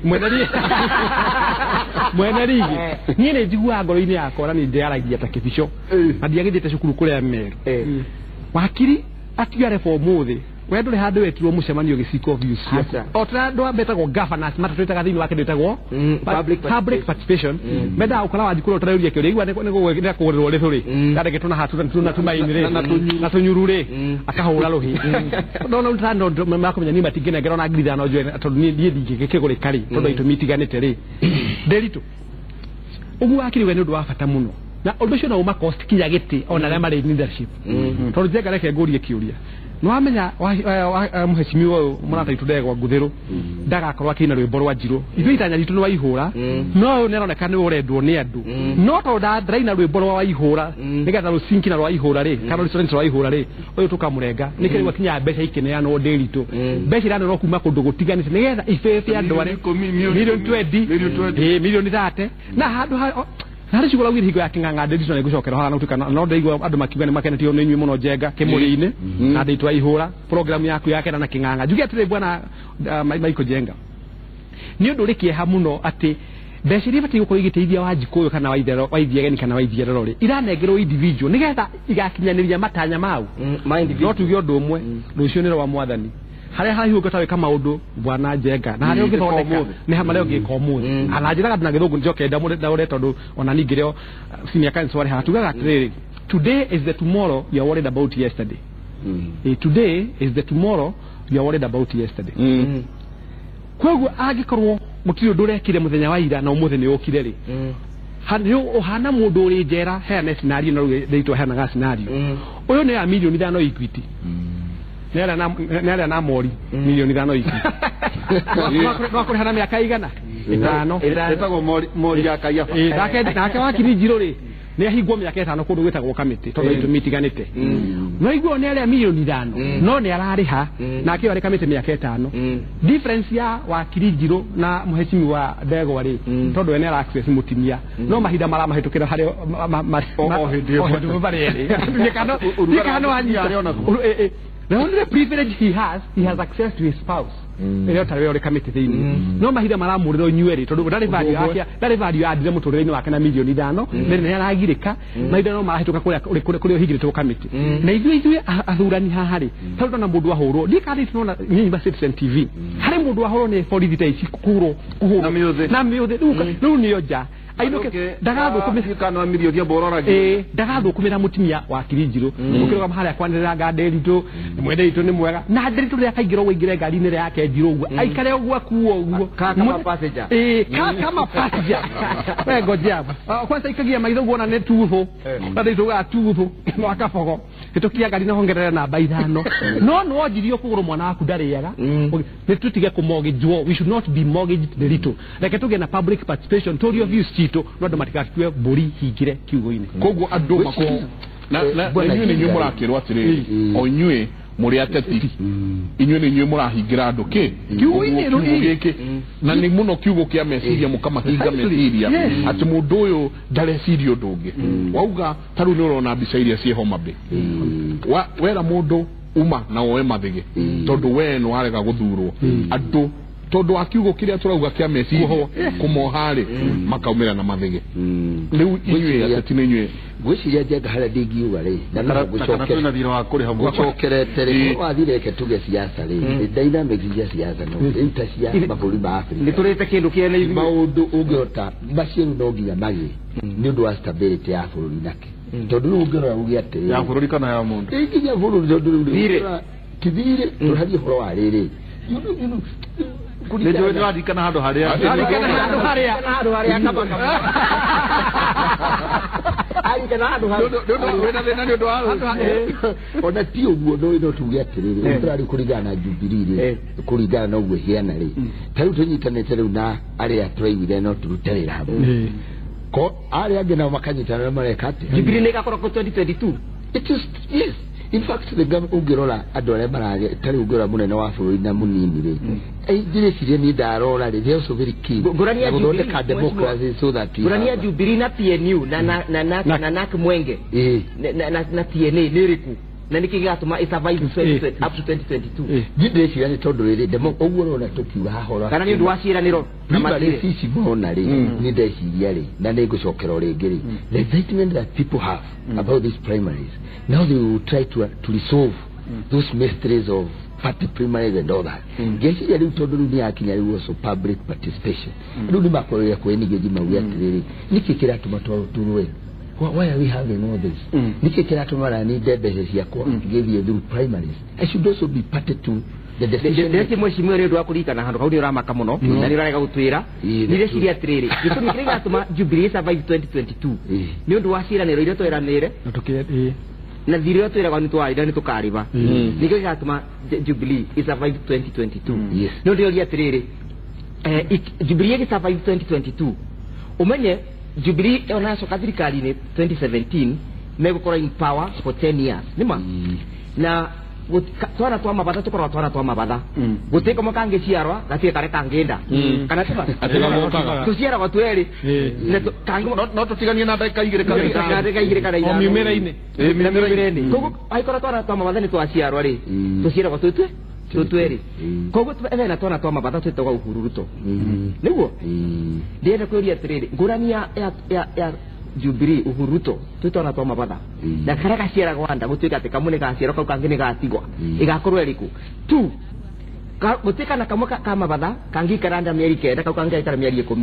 mwene rigĩ niĩ nĩ njiguaga ngoro-inĩ yakwa na nĩ ndĩaragia ta Kĩbico na ndiagĩthiĩte cukuru kũrĩa Meru. Wakiri atiga reform ũmũthĩ we ndũrĩ handũ wetirwo mũcemanio gĩciko views ciaku o ta andũ metagwo governors matatwĩtaga thĩinĩ wa kĩndũ gĩtagwo public participation mendaga gũkora Wanjikũ ũrĩa ũtarauria kĩũria igua nĩ kũgũrĩrwo rĩthũ rĩ yandĩkĩtwo na hatu na tumaini rĩ na tũnyuru rĩ akahũra rũhĩ ndona ũtano makũmenya niĩ matingĩnengera ona ngiri ithano njoe tondũ niĩ ndingĩkĩgũrĩka rĩ tondũ itũmi itiganĩte rĩ Nderitu ũguo wakiri we nĩ ũndũ wa bata mũno na ũndũ ũcio no ũma cost kinya gĩtĩ ona arĩa marĩ leadership tondũ Njenga reke ngũrie kĩũria nĩwamenya mheshimiwa ũyũ mũrata witũ Ndegwa Ngũthĩrũ ndagakorwo akĩina rwĩmbo rwa Njirũ ithuĩ itanya ritũ nĩ Waihũra no ũyũ nĩaroneka nĩ ũrendwo nĩ andũ no tondũ ndaraina rwĩmbo rwa Waihũra nĩgetha rũcinki na rwa Waihũra rĩ kana rũcorenci rwa Waihũra rĩ ũyũ tũkamũrenga nĩkĩo rĩu akinya mbeca ikĩneanwo Ndĩritũ mbeca iraneanwo kuma kũndũ gũtiganĩte nĩgetha ibĩbĩ andũ arĩa milioni 20 milioni 30 na handũ ha harĩ ciugo raugire hingo ya kĩng'ang'a Ndĩritũ na nĩngũcokera haha na gũtuĩka no ndaigua andũ makiuga nĩ makenetio nĩ inyuĩ mũno Njenga kĩmũrĩ-inĩ na ndĩitũ Waihũra program yaku ya kenda na kĩng'ang'a njuge atĩrĩ bwana Michael Njenga nĩ ũndũ ũrĩ kĩeha mũno atĩ mbeca iria ibatiĩ gũkorwo igĩteithia Wanjikũ ũyũ kana Waithiageni kana Waithiarero rĩ iranengerwo individual nĩgetha igakinyanĩria matanya mau no tuge ũndũ ũmwe rũciũ nĩ rwa mwathani haria haraihu ũngĩhota gwĩka maũndũ bwana Njenga na haria ũngĩthondeka nĩ harĩa ũngĩka ũmũthĩ ana njĩraga andũ na gĩthũngũ njoke ndaũre tondũ ona niĩ ngĩrĩ o senior counsel arĩ haha tugaga atĩrĩrĩ today is the tomorrow you are worried about yesterday. Today is the tomorrow you are worried about yesterday. Koguo angikorwo mutiri undu urekire muthenya wa ira na umuthi ni ukire ri, uhana mundu uri njera heane scenario na rĩitwa heanaga scenario uyu ni ya milioni 5 Equity nĩ na mori milioni 5 Equity no kũrĩha na mĩaka igana ĩtano ĩtagwo mori ya Kaiafa. Nake wakiri Njirũ rĩ nĩ ahingwo mĩaka 5 kũndũ gwĩtagwo kamĩtĩ tondũ itũmi itiganĩte. No iguo nĩ arĩa milioni 5 no nĩ ararĩha nake arĩ kamĩtĩ mĩaka 5. Difference ya wakiri Njirũ na mũhecimi wa Ndegwa rĩ, tondũ we nĩ ara access mũtimia no mahinda maramahĩtũkĩra harĩ o hĩndĩ ĩmwe marĩ erĩ. The only privilege he has access to his spouse. Ĩrĩa tarĩ ũrĩ kamĩtĩ thĩinĩ no mahinda maramũrĩra inyuĩ rĩ, tondũ ndarĩ value yake, ndarĩ value yandire mũtũrĩre-inĩ wake na milioni 5 nĩ aragirĩka mahinda no marahĩtũka kũrĩa ũhingĩrĩtwo kamĩtĩ. Na ithuĩ athurani haha rĩ, tondũ na mũndũ ahũrwo ndikari tunaona nyinyi ba Citizen TV harĩ mũndũ ahũrwo nĩ borithi ta ici kũhũrwo na mĩũthĩ rĩu nĩyo nja ainuke ndagathũkũmĩra milioni mbororagia ndagathũkũmĩra mũtumia wa wakiri Njirũ ũkĩrũgama harĩa kwanĩrĩra nga Nderitu mwende itũ nĩ mwega na Nderitu rĩrĩa akaingĩra ũguo aingĩre ngari-inĩ yake Njirũ ũguo aikare ũguo akuo ũguo kama passenger kama passenger we ngojea kwanza ikagia maitho guona nĩ tuthũ na Nderitu ga tuthũ no akabogo hĩtũkia ngari na hongerera namba 5 no no njirio kũgũrũ mwana waku ndarĩaga. Nĩ tũtige kũmortgage, we should not be mortgaged Nderitu, reke tũgĩe na public participation tũrio views citũ no andũ matigatue mbũri hingire kiugo-inĩ. Koguo andũ mako na inyuĩ nĩ inyuĩ mũrakĩrwo atĩrĩrĩ, o inyuĩ mũrĩ ateti, inyuĩ nĩ inyuĩ mũrahingĩra andũ kĩ kiugo-inĩ gĩkĩ, na nĩ mũno kiugo kĩa meciria mũkamahinga meciria atĩ mũndũ ũyũ ndareciria ũndũ ũngĩ. Wauga ta rĩu nĩ ũrona mbica iria ciĩ Homa Bay, wera mũndũ uma na woe mathĩgĩ tondũ we nĩ warega gũthurwo andũ tondũ wa kiugo kĩrĩa tũrauga kĩa meciria kũmoha rĩ makaumĩra na mathĩgĩ. Rĩu inyuĩ ateti nĩ inyuĩ ngwĩciria Njenga harĩa ndingiuga rĩ na no ngũcokerete rĩ wathire reke tuge siasa rĩ dynamics cia siasa no rĩu ta cia mabũrũri ma Afrika nĩ tũrĩte kĩndũ kĩene ithuĩ maũndũ ũngĩhota macio rĩu no nginya magĩe nĩ ũndũ wa stability ya bũrũri nake tondũ rĩu ũngĩrora uge atĩrĩ ya bũrũri kana ya mũndũ nginya bũrũri tondũ rĩu tithire tũraria ũhoro wa rĩrĩ nĩ njũĩ nĩwaririkana handũ harĩa kama arikana handũ wĩna thĩna nĩ ũndũ wa ona ti ũguo no tuge atĩrĩrĩ tũrarĩ kũringana na Jubilee rĩ kũringana na ũguo ĩhiana rĩ ta rĩu tũnyitanĩte rĩu na arĩa tũraiguire no tũrute wĩra hamwe ko arĩa angĩ nao makanyitana na mareka atĩa Jubilee nĩ ĩgakorwo 2022 it is yes. In fact the government ũngĩrora andũ arĩa marage tarĩ ũngĩrora mũnene wa bũrũri na mũnini rĩ ndĩreciria niĩ ndarora rĩ they also very keen gũthondeka democracy so that ngũrani ya Jubilee na PNU na NAK Mwenge na TNA nĩ ĩrĩkũ na nĩkĩ gĩgatũma ĩsurvive up to 2022? Niĩ ndĩreciria nĩ tondũ rĩrĩ ũguo ũrona tũkiuga haha kana nĩ ũndũ wa ciĩranĩro na mathirĩ ici mona rĩ nĩ ndeciria rĩ na nĩ ngũcokera o rĩngĩ rĩ the excitement that people have about these primaries now they will try to resolve those mysteries of party primaries and all that. Ngeciria rĩu tondũ rĩu nĩ yakinya rĩu also public participation rĩu nĩ makorire kwĩnigĩji mauge atĩrĩrĩ nĩkĩ kĩratũma tũrũe Why are we having all this? Nĩkĩ kĩratũma na ninde mbeca ciakwa ngĩthiĩ through primaries? I should also be party to the decision. Ndĩreciria mheshimiwa nĩ ũndũ wa kũririkana handũ hau nĩ ũramaka mũno na nĩ ũrarega gũtwĩra. Ndĩreciria atĩrĩrĩ gĩtũmi kĩrĩa gĩgatũma Jubilee survive 2022 nĩ ũndũ wa ciĩranĩro iria tweranĩire na thirĩ ũrĩa twĩragwo nĩ twarĩra nĩ tũkarĩba nĩkĩo gĩgatũma Jubilee survive 2022. Nĩ ũndũ atĩrĩrĩ Jubilee ĩgĩ survive 2022 ũmenye Jubilee onacoka thirikari-inĩ 2017 megũkorwo in power for 10 years nĩma na twana twa mabatha tũkoragwo twana twa mabatha gũtirĩ kamwe kangĩciarwa gatirĩ karĩa kangĩnda kana tiba tũciaragwo twerĩ no tũtiganie na ndagĩka igĩrĩ kana ndagĩka igĩrĩ kana ithano mĩumĩra-inĩ mĩumĩra-inĩ koguo angĩkorwo twana twa mabatha nĩ twaciarwa rĩ tũciaragwo twĩ twĩtwerĩ koguo ethena twana twa mabatha twĩtagwo Uhuru Ruto nĩguo ndĩrenda kwĩũria atĩrĩrĩ ngũrani ya Jubilee Uhuru Ruto twĩ twana twa mabatha na karĩa gaciaragwo nda gũtuĩka atĩ kamwe nĩ gaciarwo kau kangĩ nĩ gatigwa ĩgakorwo ĩrĩkũ tu gũtuĩka na kamwe ka mabatha kangĩikara nda mĩeri 9 kau kangĩ gaikara mĩeri 10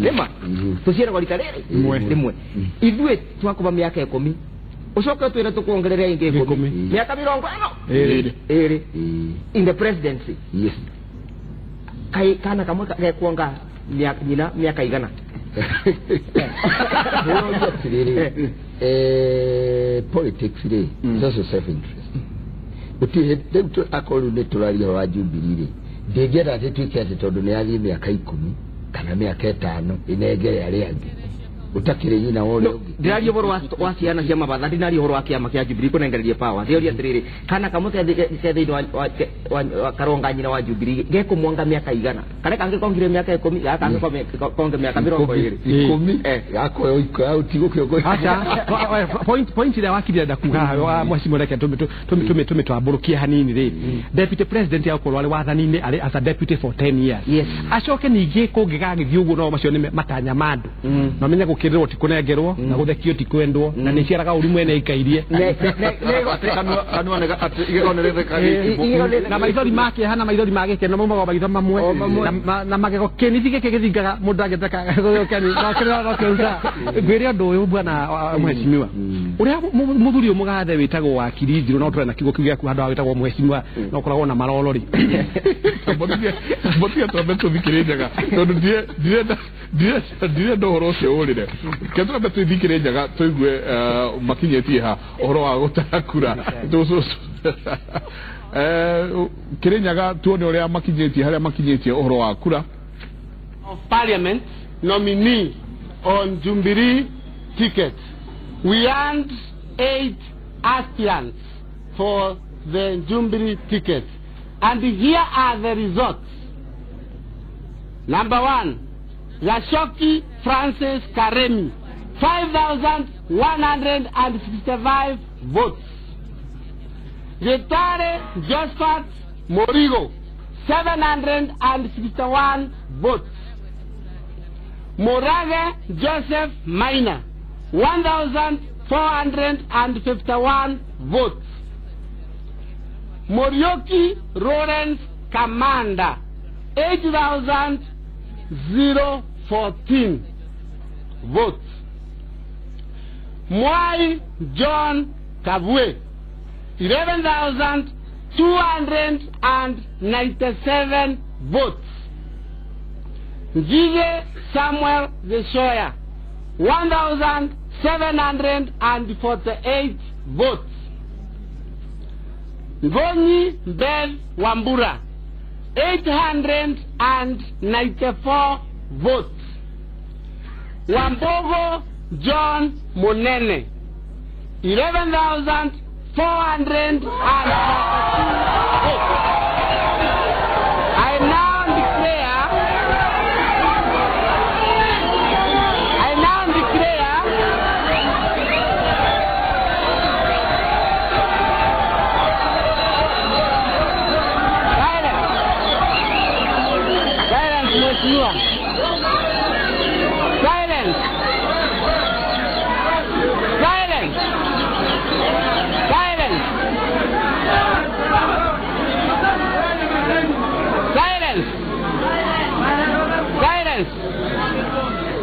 nĩma tũciaragwo rita rĩrĩ rĩmwe ithuĩ twakũma mĩaka 10 Ucoke twire tukuongerera ingi 10 miaka 50 iri in the presidency. Yes. Kai kana kamwe gekuonga nyina miaka igana. Politics rĩ is also self interest. Gũtirĩ rĩu akorwo nĩ tũraria wa Jubilee rĩ, ndingĩenda atĩ tuĩke atĩ tondũ nĩ athiĩ mĩaka 10 kana mĩaka 5 inengere arĩa angĩ utakire nyina wa ũrĩa ũngĩ. Ndĩraria ũhoro wa ciana cia mabatha, ndinaria ũhoro wa kĩama kĩa Jubilee kũnengereria power. Ndĩroria atĩrĩrĩ, kana kamwe ke thĩinĩ wa karonga nyina wa Jubilee gekũmwonga mĩaka igana, karĩa kangĩ kongire mĩaka 10, gaka kangĩ konge mĩaka 20. 10 gakoyo ikoya utigũkĩongo. Acha point ĩrĩa wakiri ndakuga wa mheshimiwa reke tũmĩtambũrũkie hanini rĩ. Deputy president akorwo arĩ wathani-inĩ arĩ as a deputy for 10 years. Acoke ningĩ kũngĩgagĩthiĩ ũguo no macio nĩ matanya ma andũ. Na menye gũkĩrĩrwo ti kũnengerwo na gũthekio ti kwendwo na nĩ ciaraga ũru mwene ikairie na maithori ma kĩeha na maithori ma gĩkeno maumaga maitho mamwe na magego kĩnithi gĩkĩ gĩthingaga mũndũ angĩtaka ngwĩre ũndũ ũyũ bwana mheshimiwa ũrĩa mũthuri ũyũ mũgathe wĩtagwo wakiri Njirũ no tũrĩ na kiugo kĩu gĩaku handũ ha wĩtagwo mheshimiwa no ũkoragwo na maroro rĩ. Mbotiga twambe tũthikĩrĩrie tondũ ndirenda ũhoro ũcio ũrĩre. Ke twambe tũthikĩrĩrie njaga tũigue makinyĩtie ha ũhoro wa gũtara kura. Kĩrĩnyaga tuone ũrĩa makinyĩtie harĩa makinyĩtie ũhoro wa kura. Of Parliament nominee on Jubilee ticket. We earned 8 aspirants for the Jubilee ticket. And here are the results. Number 1, Gashoki Francis Karemi, 5,165 votes. Getare Josephat Morigo, 761 votes. Morage Joseph Maina, 1,451 votes. Morioki Lawrence Kamanda, 8,014 votes. Mwai John Kavue, 11,297 votes. Njige Samuel Geshoya, 1,748 votes. Ngoni Bev Wambura, 894 votes. Wambogo John Munene, 11,442 votes. I now declare silence, Mheshimiwa. Silence. Silence. Silence. Silence. Silence.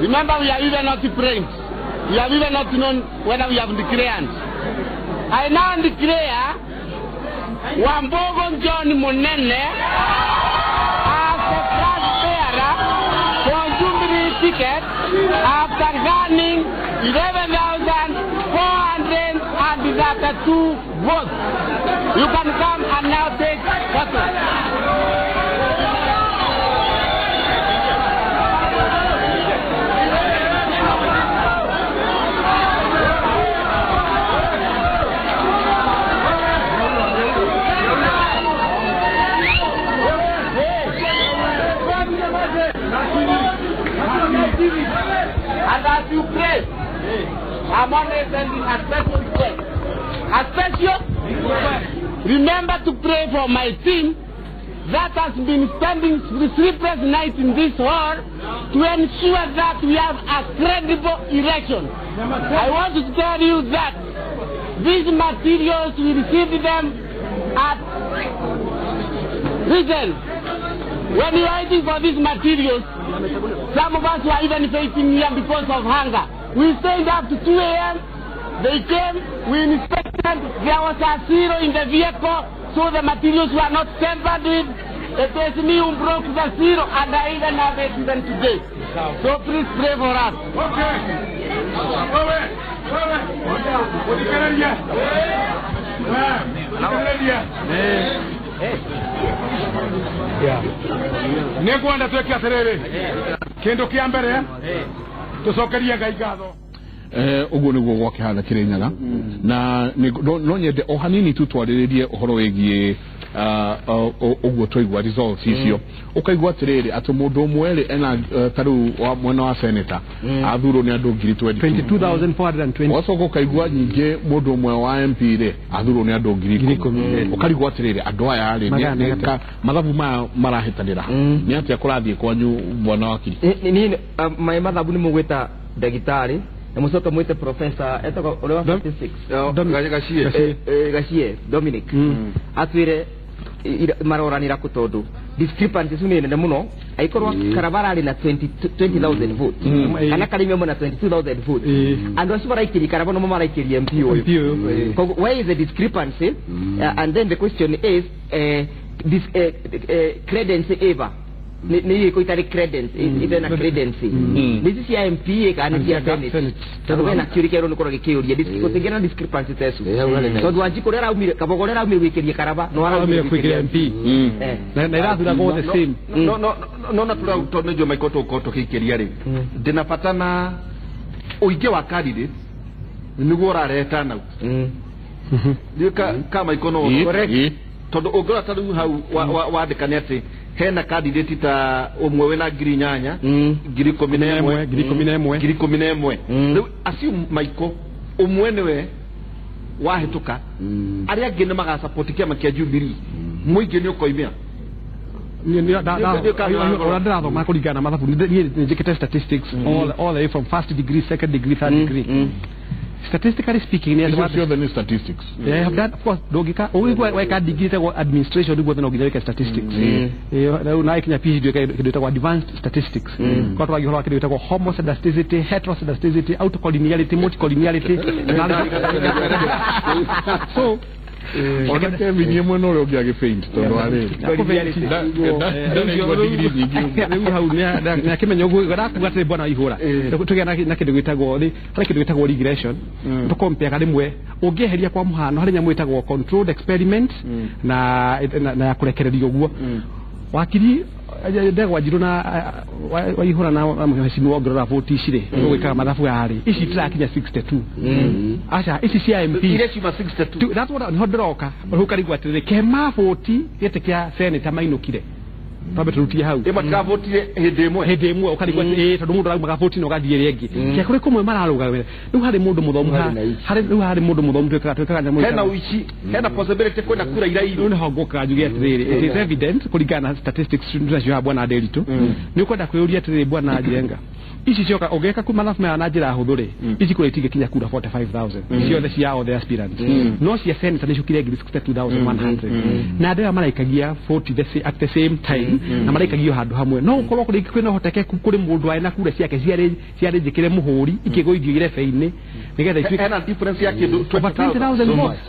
Remember, we are even not praying. We have even not known whether we have declared. I now declare Wambogo John Munene as the flag bearer for Jubilee ticket after gaining 11,432 votes. You can come and now take photos. And as you pray, I'm only sending a special request. A special request. Remember to pray for my team that has been spending sleepless nights in this hall to ensure that we have a credible election. I want to tell you that these materials, we received them at... Listen, when you are waiting for these materials, some of us were even facing here because of hunger. We stayed up to 2 a.m. They came, we inspected, there was a zero in the vehicle, so the materials were not tampered with. It is me who broke the zero, and I even have it even today. So please pray for us. Okay. Nĩngwenda twĩke atĩrĩrĩ kĩndũ kĩa mbere tũcokerie Ngai ngatho. Ũguo nĩguo gwakĩhana Kĩrĩnyaga na no nyende o hanini tu twarĩrĩrie ũhoro wĩgiĩ ũguo twaigua results icio. Ũkaigua atĩrĩrĩ atĩ mũndũ ũmwe rĩ ena ta rĩu mwena wa senator athurwo nĩ andũ 22,420. Wacoka ũkaigua nyingĩ mũndũ ũmwe wa MP rĩ athurwo nĩ andũ 10,000. Ũkarigwo atĩrĩrĩ andũ aya rĩ mathabu maya marahĩtanĩra nĩ atĩa kũrathiĩ kwanyu bwana wakiri? Niĩ my mathabu nĩ mũgwĩta ndagĩtarĩ na mũcoke mwĩte professor etagwo ũrĩa wa statistics Gachie Dominic atwĩre maroranĩra kũ tondũ discrepancy icu nĩ nene mũno aikorwo Karaba arĩ na 20,000 votes kana Karimi amwe na 22,000 votes andũ acio maraikĩria Karaba nomo maraikĩria MP ũyũ. Koguo where is the discrepancy? And then the question is this credence ever nĩ ĩko itarĩ credence ithe na credence nĩ ici cia MP kana nĩ cia Senate tondũ wena kĩũria kĩerũ nĩ korwo gĩkĩũria gũtingĩ na discrepancy ta icu tondũ Wanjikũ ũrĩa araumire Kabogo ũrĩa araumire gwĩkĩria Karaba no araumire gwĩkĩria MP na irathuragwo the same. No na tũrau tondũ nĩnjũĩ Michael tũgũkorwo tũgĩikĩria rĩ ndĩna bata na ũingĩ wa candidates nĩguo ũrarehe turnout. Ndiũĩ ka Michael no tondũ ũngĩrora ta rĩu hau wandĩka nĩ atĩ hena candidate ta ũmwe wĩna 8,000 11,000 11,000. Rĩu assume Michael ũmwe nĩwe wahĩtũka arĩa angĩ nĩ magasupport kĩama kĩa Jubilee mũingĩ nĩ ũkoimĩra. Ũrĩa ndĩrathoma kũringana na mathabu niĩ njĩkĩte statistics all the way from first degree, second degree, third degree. Statistically speaking, yes, statistics. Yeah, have done, of course, ndũngĩka ũgĩkwa weka degree ĩtagwo administration nĩguo no nginya wĩke statistics. Rĩu na ikinya PhD wĩke kĩndũ gĩtagwo advanced statistics. Kwa tũragia ũhoro wa kĩndũ gĩtagwo homoscedasticity, heteroscedasticity, autocollinearity, multicollinearity. So ona Kevin ye mwena ũrĩa ũngĩ agĩpaint tondũ arĩ rĩu hau nĩ akĩmenya ũguo ndakuga atĩ bwana ihũra tũgĩa na kĩndũ gĩtagwo harĩ kĩndũ gĩtagwo regression tũkompeaga rĩmwe ũngĩeheria kwa mũhano harĩ nyamũ ĩtagwo controlled experiment na ya kũrekererio ũguo wakiri ndegwa njirũ na waihũra na mheshimiwa ũngĩrora voti ici rĩ ũgwĩkaga mathabu yarĩ ici tũrakinya 62 aca ici cia MP iria ciuma 62 that's what niho ndĩroka rĩu ũkarigwo atĩrĩrĩ kema voti gĩtĩ kĩa seneta mainũkire twambe tũrutie hau ĩ matiravotire hĩndĩ ĩmwe hĩndĩ ĩmwe ũkarigwo atĩ tondũ mũndũ araumaga voti na ũgathiĩ ĩrĩa ĩngĩ kĩa kũrĩ kũmwe mararũgamĩra rĩu harĩ mũndũ mũthomu rĩu harĩ mũndũ mũthomu twĩkaga nyamũ hena ũici hena possibility kwĩna kura irairwo rĩu nĩho ngũkaga njuge atĩrĩrĩ it is evident kũringana na statistics tunacio bwana Nderitu nĩ ũkwenda kwĩyũria atĩrĩrĩ bwana Njenga ici cioka ũngĩka ku mathabu maya na njĩra hũthũ rĩ ici kũrĩ itingĩkinya kura 45,000 ciothe cia othe aspirants no cia senator nĩ ciũkire 62,100 na andũ aya maraikagia 40 at the same time na maraikagio handũ hamwe no ũkorwo kũrĩ kwĩna ũhotekeku kũrĩ mũndũ arĩ na kura ciake ciarĩ njĩkĩre mũhũri ikĩgũithio irebe-inĩ nĩgetha ituĩke hena difference ya kĩndũ 20,000 votes.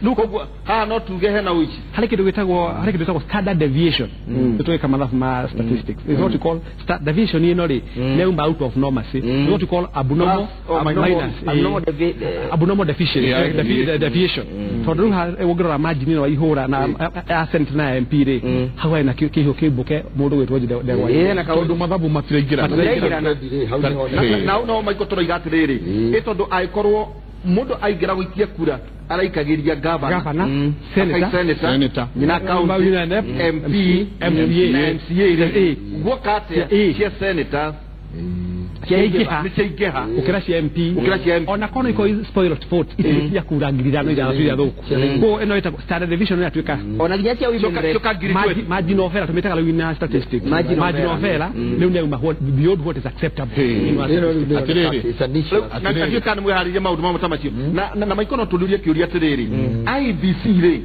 Rĩu koguo haha no tuge hena ũici harĩ kĩndũ gĩtagwo standard deviation tũgĩka mathabu ma statistics is what you call deviation ĩno rĩ nĩ out of normalcy is what you call abnormal minus abnormal deviation tondũ rĩu ũngĩrora margin ĩno waihũra na ya senate na MP rĩ hau harĩ na kĩhiũ kĩmbũke mũndũ gwĩtwo Ndegwa tondũ mathabu matiraingĩrana na no Michael tũroiga atĩrĩrĩ ĩ tondũ angĩkorwo mũndũ aingĩra gũikia kura araikagĩria gavana, senator, nyina county, MP, MCA na MCA guoka atĩa cia senator ciaingĩha nĩ ciaingĩha gũkĩra cia MP gũkĩra cia MP ona korwo ikorwo spoiled vote itingĩkinya kura 5,000 iria thũku koguo ĩno ĩtagwo standard deviation ĩratuĩka ona nginya cia women rep margin of error tũmĩtaga rĩu ina statistics margin of error rĩu nĩ yauma beyond what is acceptable atĩrĩrĩ na ndiũĩ kana nĩ mwĩharĩirie maũndũ mamwe ta macio na Michael no tũrĩrie kĩũria atĩrĩrĩ IEBC rĩ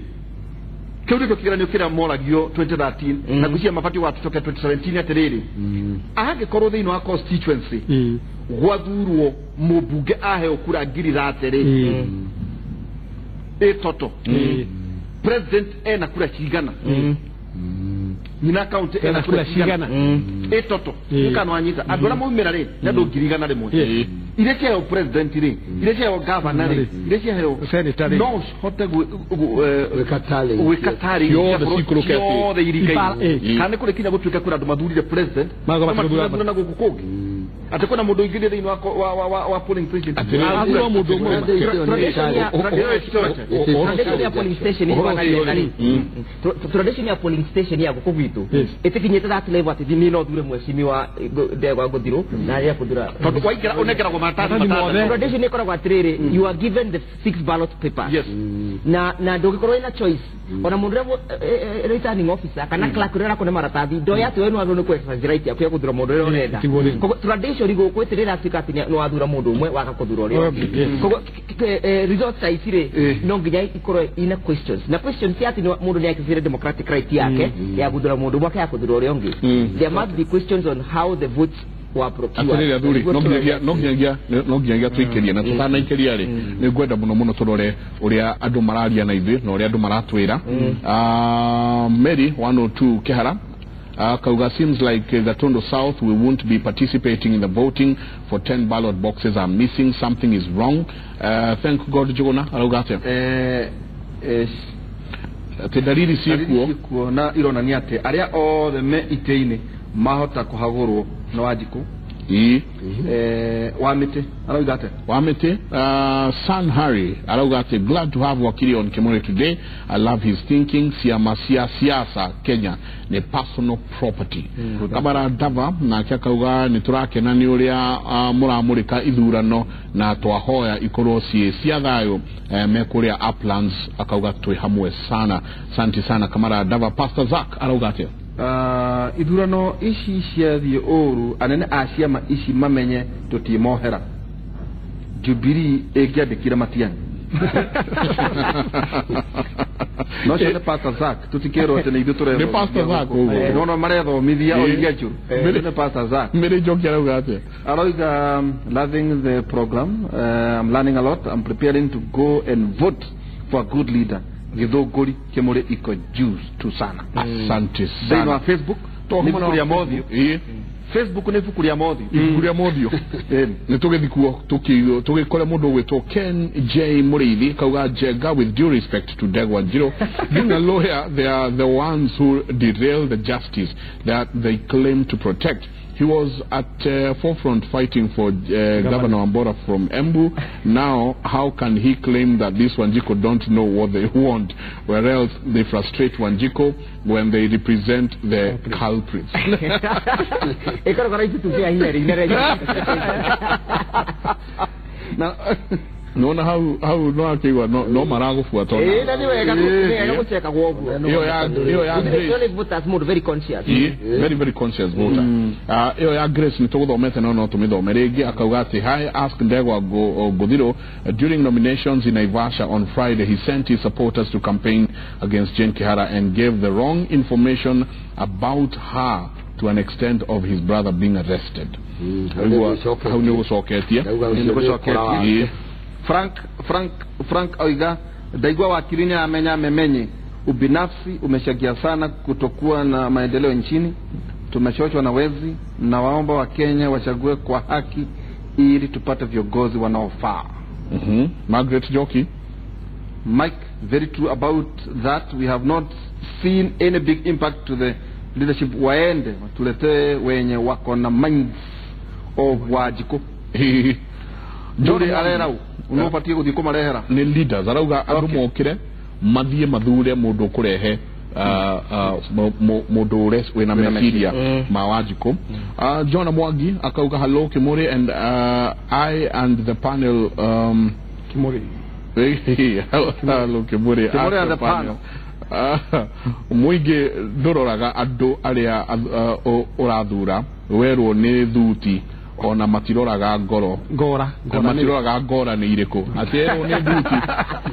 Kĩu nĩkĩo kĩgeranio kĩrĩa moragio 2013 na ngwĩciria mabatiĩ gũgatucokia 2017 atĩrĩrĩ, angĩkorwo thĩinĩ wa constituency gwathurwo mũmbunge aheo kura 30,000 rĩ, ĩtoto president ena kura cigana, nyina county ena kura cigana, ĩtoto kana wanyita andũ arĩa maumĩra rĩ nĩ andũ 100,000, iria ciaheo president rĩ, iria ciaheo governor rĩ, iria ciaheo senator rĩ, no hote gwĩka tarĩ ciothe irikaine. Kana nĩ kũrĩ kinya gũtuĩke kũrĩ andũ mathurire president na gũkũ kũngĩ, atĩ kwĩna mũndũ ũingĩrire thĩinĩ wa polling station athurwo mũndũ ũmwe. Tradition ya polling station ya gũkũ gwitũ ĩtĩkinyĩte that level atĩ niĩ no thure mheshimiwa Ndegwa Ngũthirũ na arĩa kũthura, tondũ waingĩra ũnengeragwo maratathi matandatũ. Tradition ĩkoragwo atĩrĩrĩ, you are given the 6 ballot papers na ndũngĩkorwo wĩna choice ona mũndũ ũrĩa returning officer kana clerk ũrĩa ũrakũne maratathi ndoya atĩ we nĩwagĩrĩirwo nĩ kũ exercise right yaku ya gũthura mũndũ ũrĩa ũrenda. Koguo tradition gũkũ ĩtĩrĩra atuĩka atĩ nĩwathura mũndũ ũmwe waga kũthura ũrĩa ũngĩ. Koguo results ta ici rĩ no nginya ikorwo ina questions, na questions ti atĩ mũndũ nĩ exercise democratic right yake ya gũthura mũndũ ũmwe ya kũthura ũrĩa ũngĩ. There must be questions on how the votes were procured. Atĩrĩrĩ athuri, no nginyagia tũikĩrie na tũtanaikĩria rĩ, nĩ ngwenda mũno mũno tũrore ũrĩa andũ mararia na ithuĩ na ũrĩa andũ maratwĩra. Mary 102 Kehara Kauga, seems like Gatundu South we won't be participating in the voting for 10 ballot boxes are missing, something is wrong. Thank God Jogona arauga atĩa? Atĩ dalili ciĩkuo na ironania atĩ arĩa othe me itĩ-inĩ mahota kũhagũrwo na Wanjikũ. Wa Mĩtĩ arauga atĩa? Wa Mĩtĩ, San Harry arauga atĩ glad to have Wakili on Kimuri today. I love his thinking. Ciama cia siasa Kenya ni personal property. Kabara Dava nake akauga nĩ tũrakena nĩ ũrĩa mũramũrĩka ithurano na twahoya ikorwo ciĩ cia thayũ me kũrĩa Uplands, akauga twĩ hamwe sana. Asante sana Kamara Dava. Pastor Zack arauga atĩa? Ithurano ici ciathiĩ ũru, anene a ciama ici mamenye tũtimohera. Jubilee ĩngĩandĩkire Matiang'i no cio nĩ Pastor Zack, tũtikĩrwo atĩ nĩ ithuĩ tũrethomithia. Nĩ Pastor Zack ũguo. No marethomithia o iria njũru. Nĩ Pastor Zack. Mary Njoki arauga atĩa? Arauga, loving the program, I'm learning a lot, I'm preparing to go and vote for a good leader. Githũngũri Kimuri iko juu tu sana. Asante sana. Thĩinĩ wa Facebook nĩ ibuku rĩa mothiũ. Facebook nĩ ibuku rĩa mothiũ. Ibuku rĩa mothiũ. Nĩ tũgĩthiĩ kuo tũgĩkore mũndũ ũgwĩtwo Ken J Mũrĩithi kauga, Njenga, with due respect to Ndegwa Njirũ, being a lawyer, they are the ones who derail the justice that they claim to protect. He was at forefront fighting for Governor Wambora from Embu. Now, how can he claim that this Wanjiku don't know what they want, whereas they frustrate Wanjiku when they represent the culprits? Nona hau no akigwa no maragũbuata ona. Nĩ wega gũcheka gwoguo. Iyo ya Grace voters more very conscious. Very very conscious voter. Iyo ya Grace nĩ tũgũthomete no tũmĩthome rĩngĩ. Akauga atĩ hi, ask Ndegwa Ngũthirũ, during nominations in Naivasha on Friday he sent his supporters to campaign against Jane Kihara and gave the wrong information about her to an extent of his brother being arrested. Hau nĩ gũcoketie. Frank oiga, ndaigua wakili ni amenya memenye ubinafsi umeshagia sana kutokuwa na maendeleo nchini. Tumechoshwa na wezi, na waomba wa Kenya wachague kwa haki ili tupate viongozi wanaofaa. Margaret Joki. Mike, very true about that. We have not seen any big impact to the leadership. Waende tuletee wenye wako na minds of Wanjikũ. Nduri arera unobatie guthii kumarehera ni leaders arauga andu mokire mathie mathure mundu kurehe mundu ure wina meciria ma Wanjikũ. John Mwangi akauga hello Kimuri and I and the panel Kimuri hello Kimuri and the panel. Muingĩ ndũroraga andũ arĩa ũrathura werwo nĩ thuti Ona matiroraga ngoro ngora matiroraga ngora nĩ irĩkũ atĩ ĩrwo nĩ thuti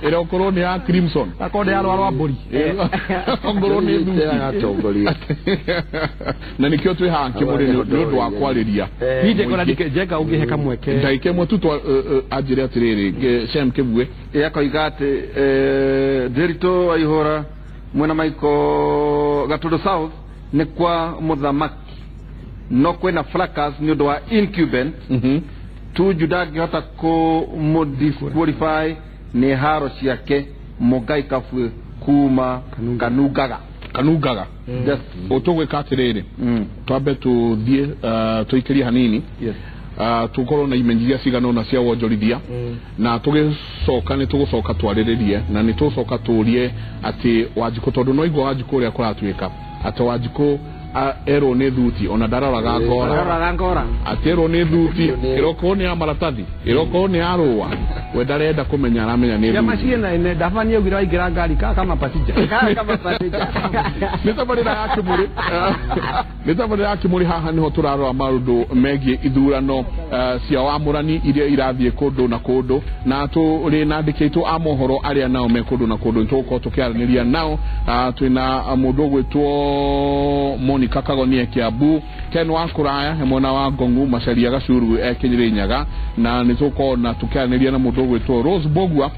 ĩrokorwo nĩ ya crimson akorwo nĩ ya rwa mbũri ngoro nĩ thuti atongoria na nĩkĩo twĩ haha Kĩmũrĩ nĩ ũndũ wa kwarĩria niĩ njengora njenga ũngĩhe kamweke ndagĩka ĩmwe tu anjĩre atĩrĩrĩ Shem Kĩbue akoiga atĩ Ndiritu Waihũra mwena Michael Gatundu South nĩ kwa mũthamaki no kwĩna fracas nĩ ũndũ wa incumbent Tuju ndangĩhota kũmũdisqualify nĩ haro ciake Mũngai Kabue kuma Kanungaga yes. Ũtũgwĩka atĩrĩrĩ twambe tũthiĩ tũikĩrie hanini tukorwo na imenyithia cigana ũna cia wonjorithia na tũgĩcoka nĩ tũgũcoka twarĩrĩrie na nĩ tũgũcoka tũrie atĩ Wanjikũ tondũ no igua Wanjikũ ũrĩa kũratuĩka atĩ Wanjikũ erwo nĩ thuti ona ndaroraga ngora atĩ erwo nĩ thuti ĩrokorwo nĩ ya maratathi ĩrokorwo nĩ ya rũa we ndarenda kũmenya aramenya nĩ thuti ciana ndaba nĩ augire waingĩra ngari kama passenger nĩ tabarĩra ya Kĩmũrĩ nĩ tabarĩra ya Kĩmũrĩ haha nĩho tũrarora maũndũ megiĩ ithurano cia wamũrani iria irathiĩ kũndũ na kũndũ na tũrĩ na andĩki aitũ a mohoro arĩa nao me kũndũ na kũndũ nĩtũgũkorwo tũkĩaranĩria nao twĩna mũndũ ũgwĩtwo Monica Kagonie Kiambu Ken wa Kũraya he mwena wa Ngongu Macharia Gacuru Kĩrĩnyaga na nĩtũgũkorwo na tũkĩaranĩria na mũndũ ũgwĩtwo Rose Mbũgua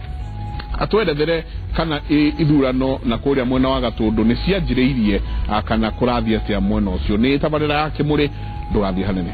atwerethere kana ithurano na kũrĩa mwena wa Gatũndũ nĩ cianjĩrĩirie kana kũrathiĩ atĩa mwena ũcio. Nĩ tabarĩra ya Kĩmũrĩ ndũgathiĩ hanene.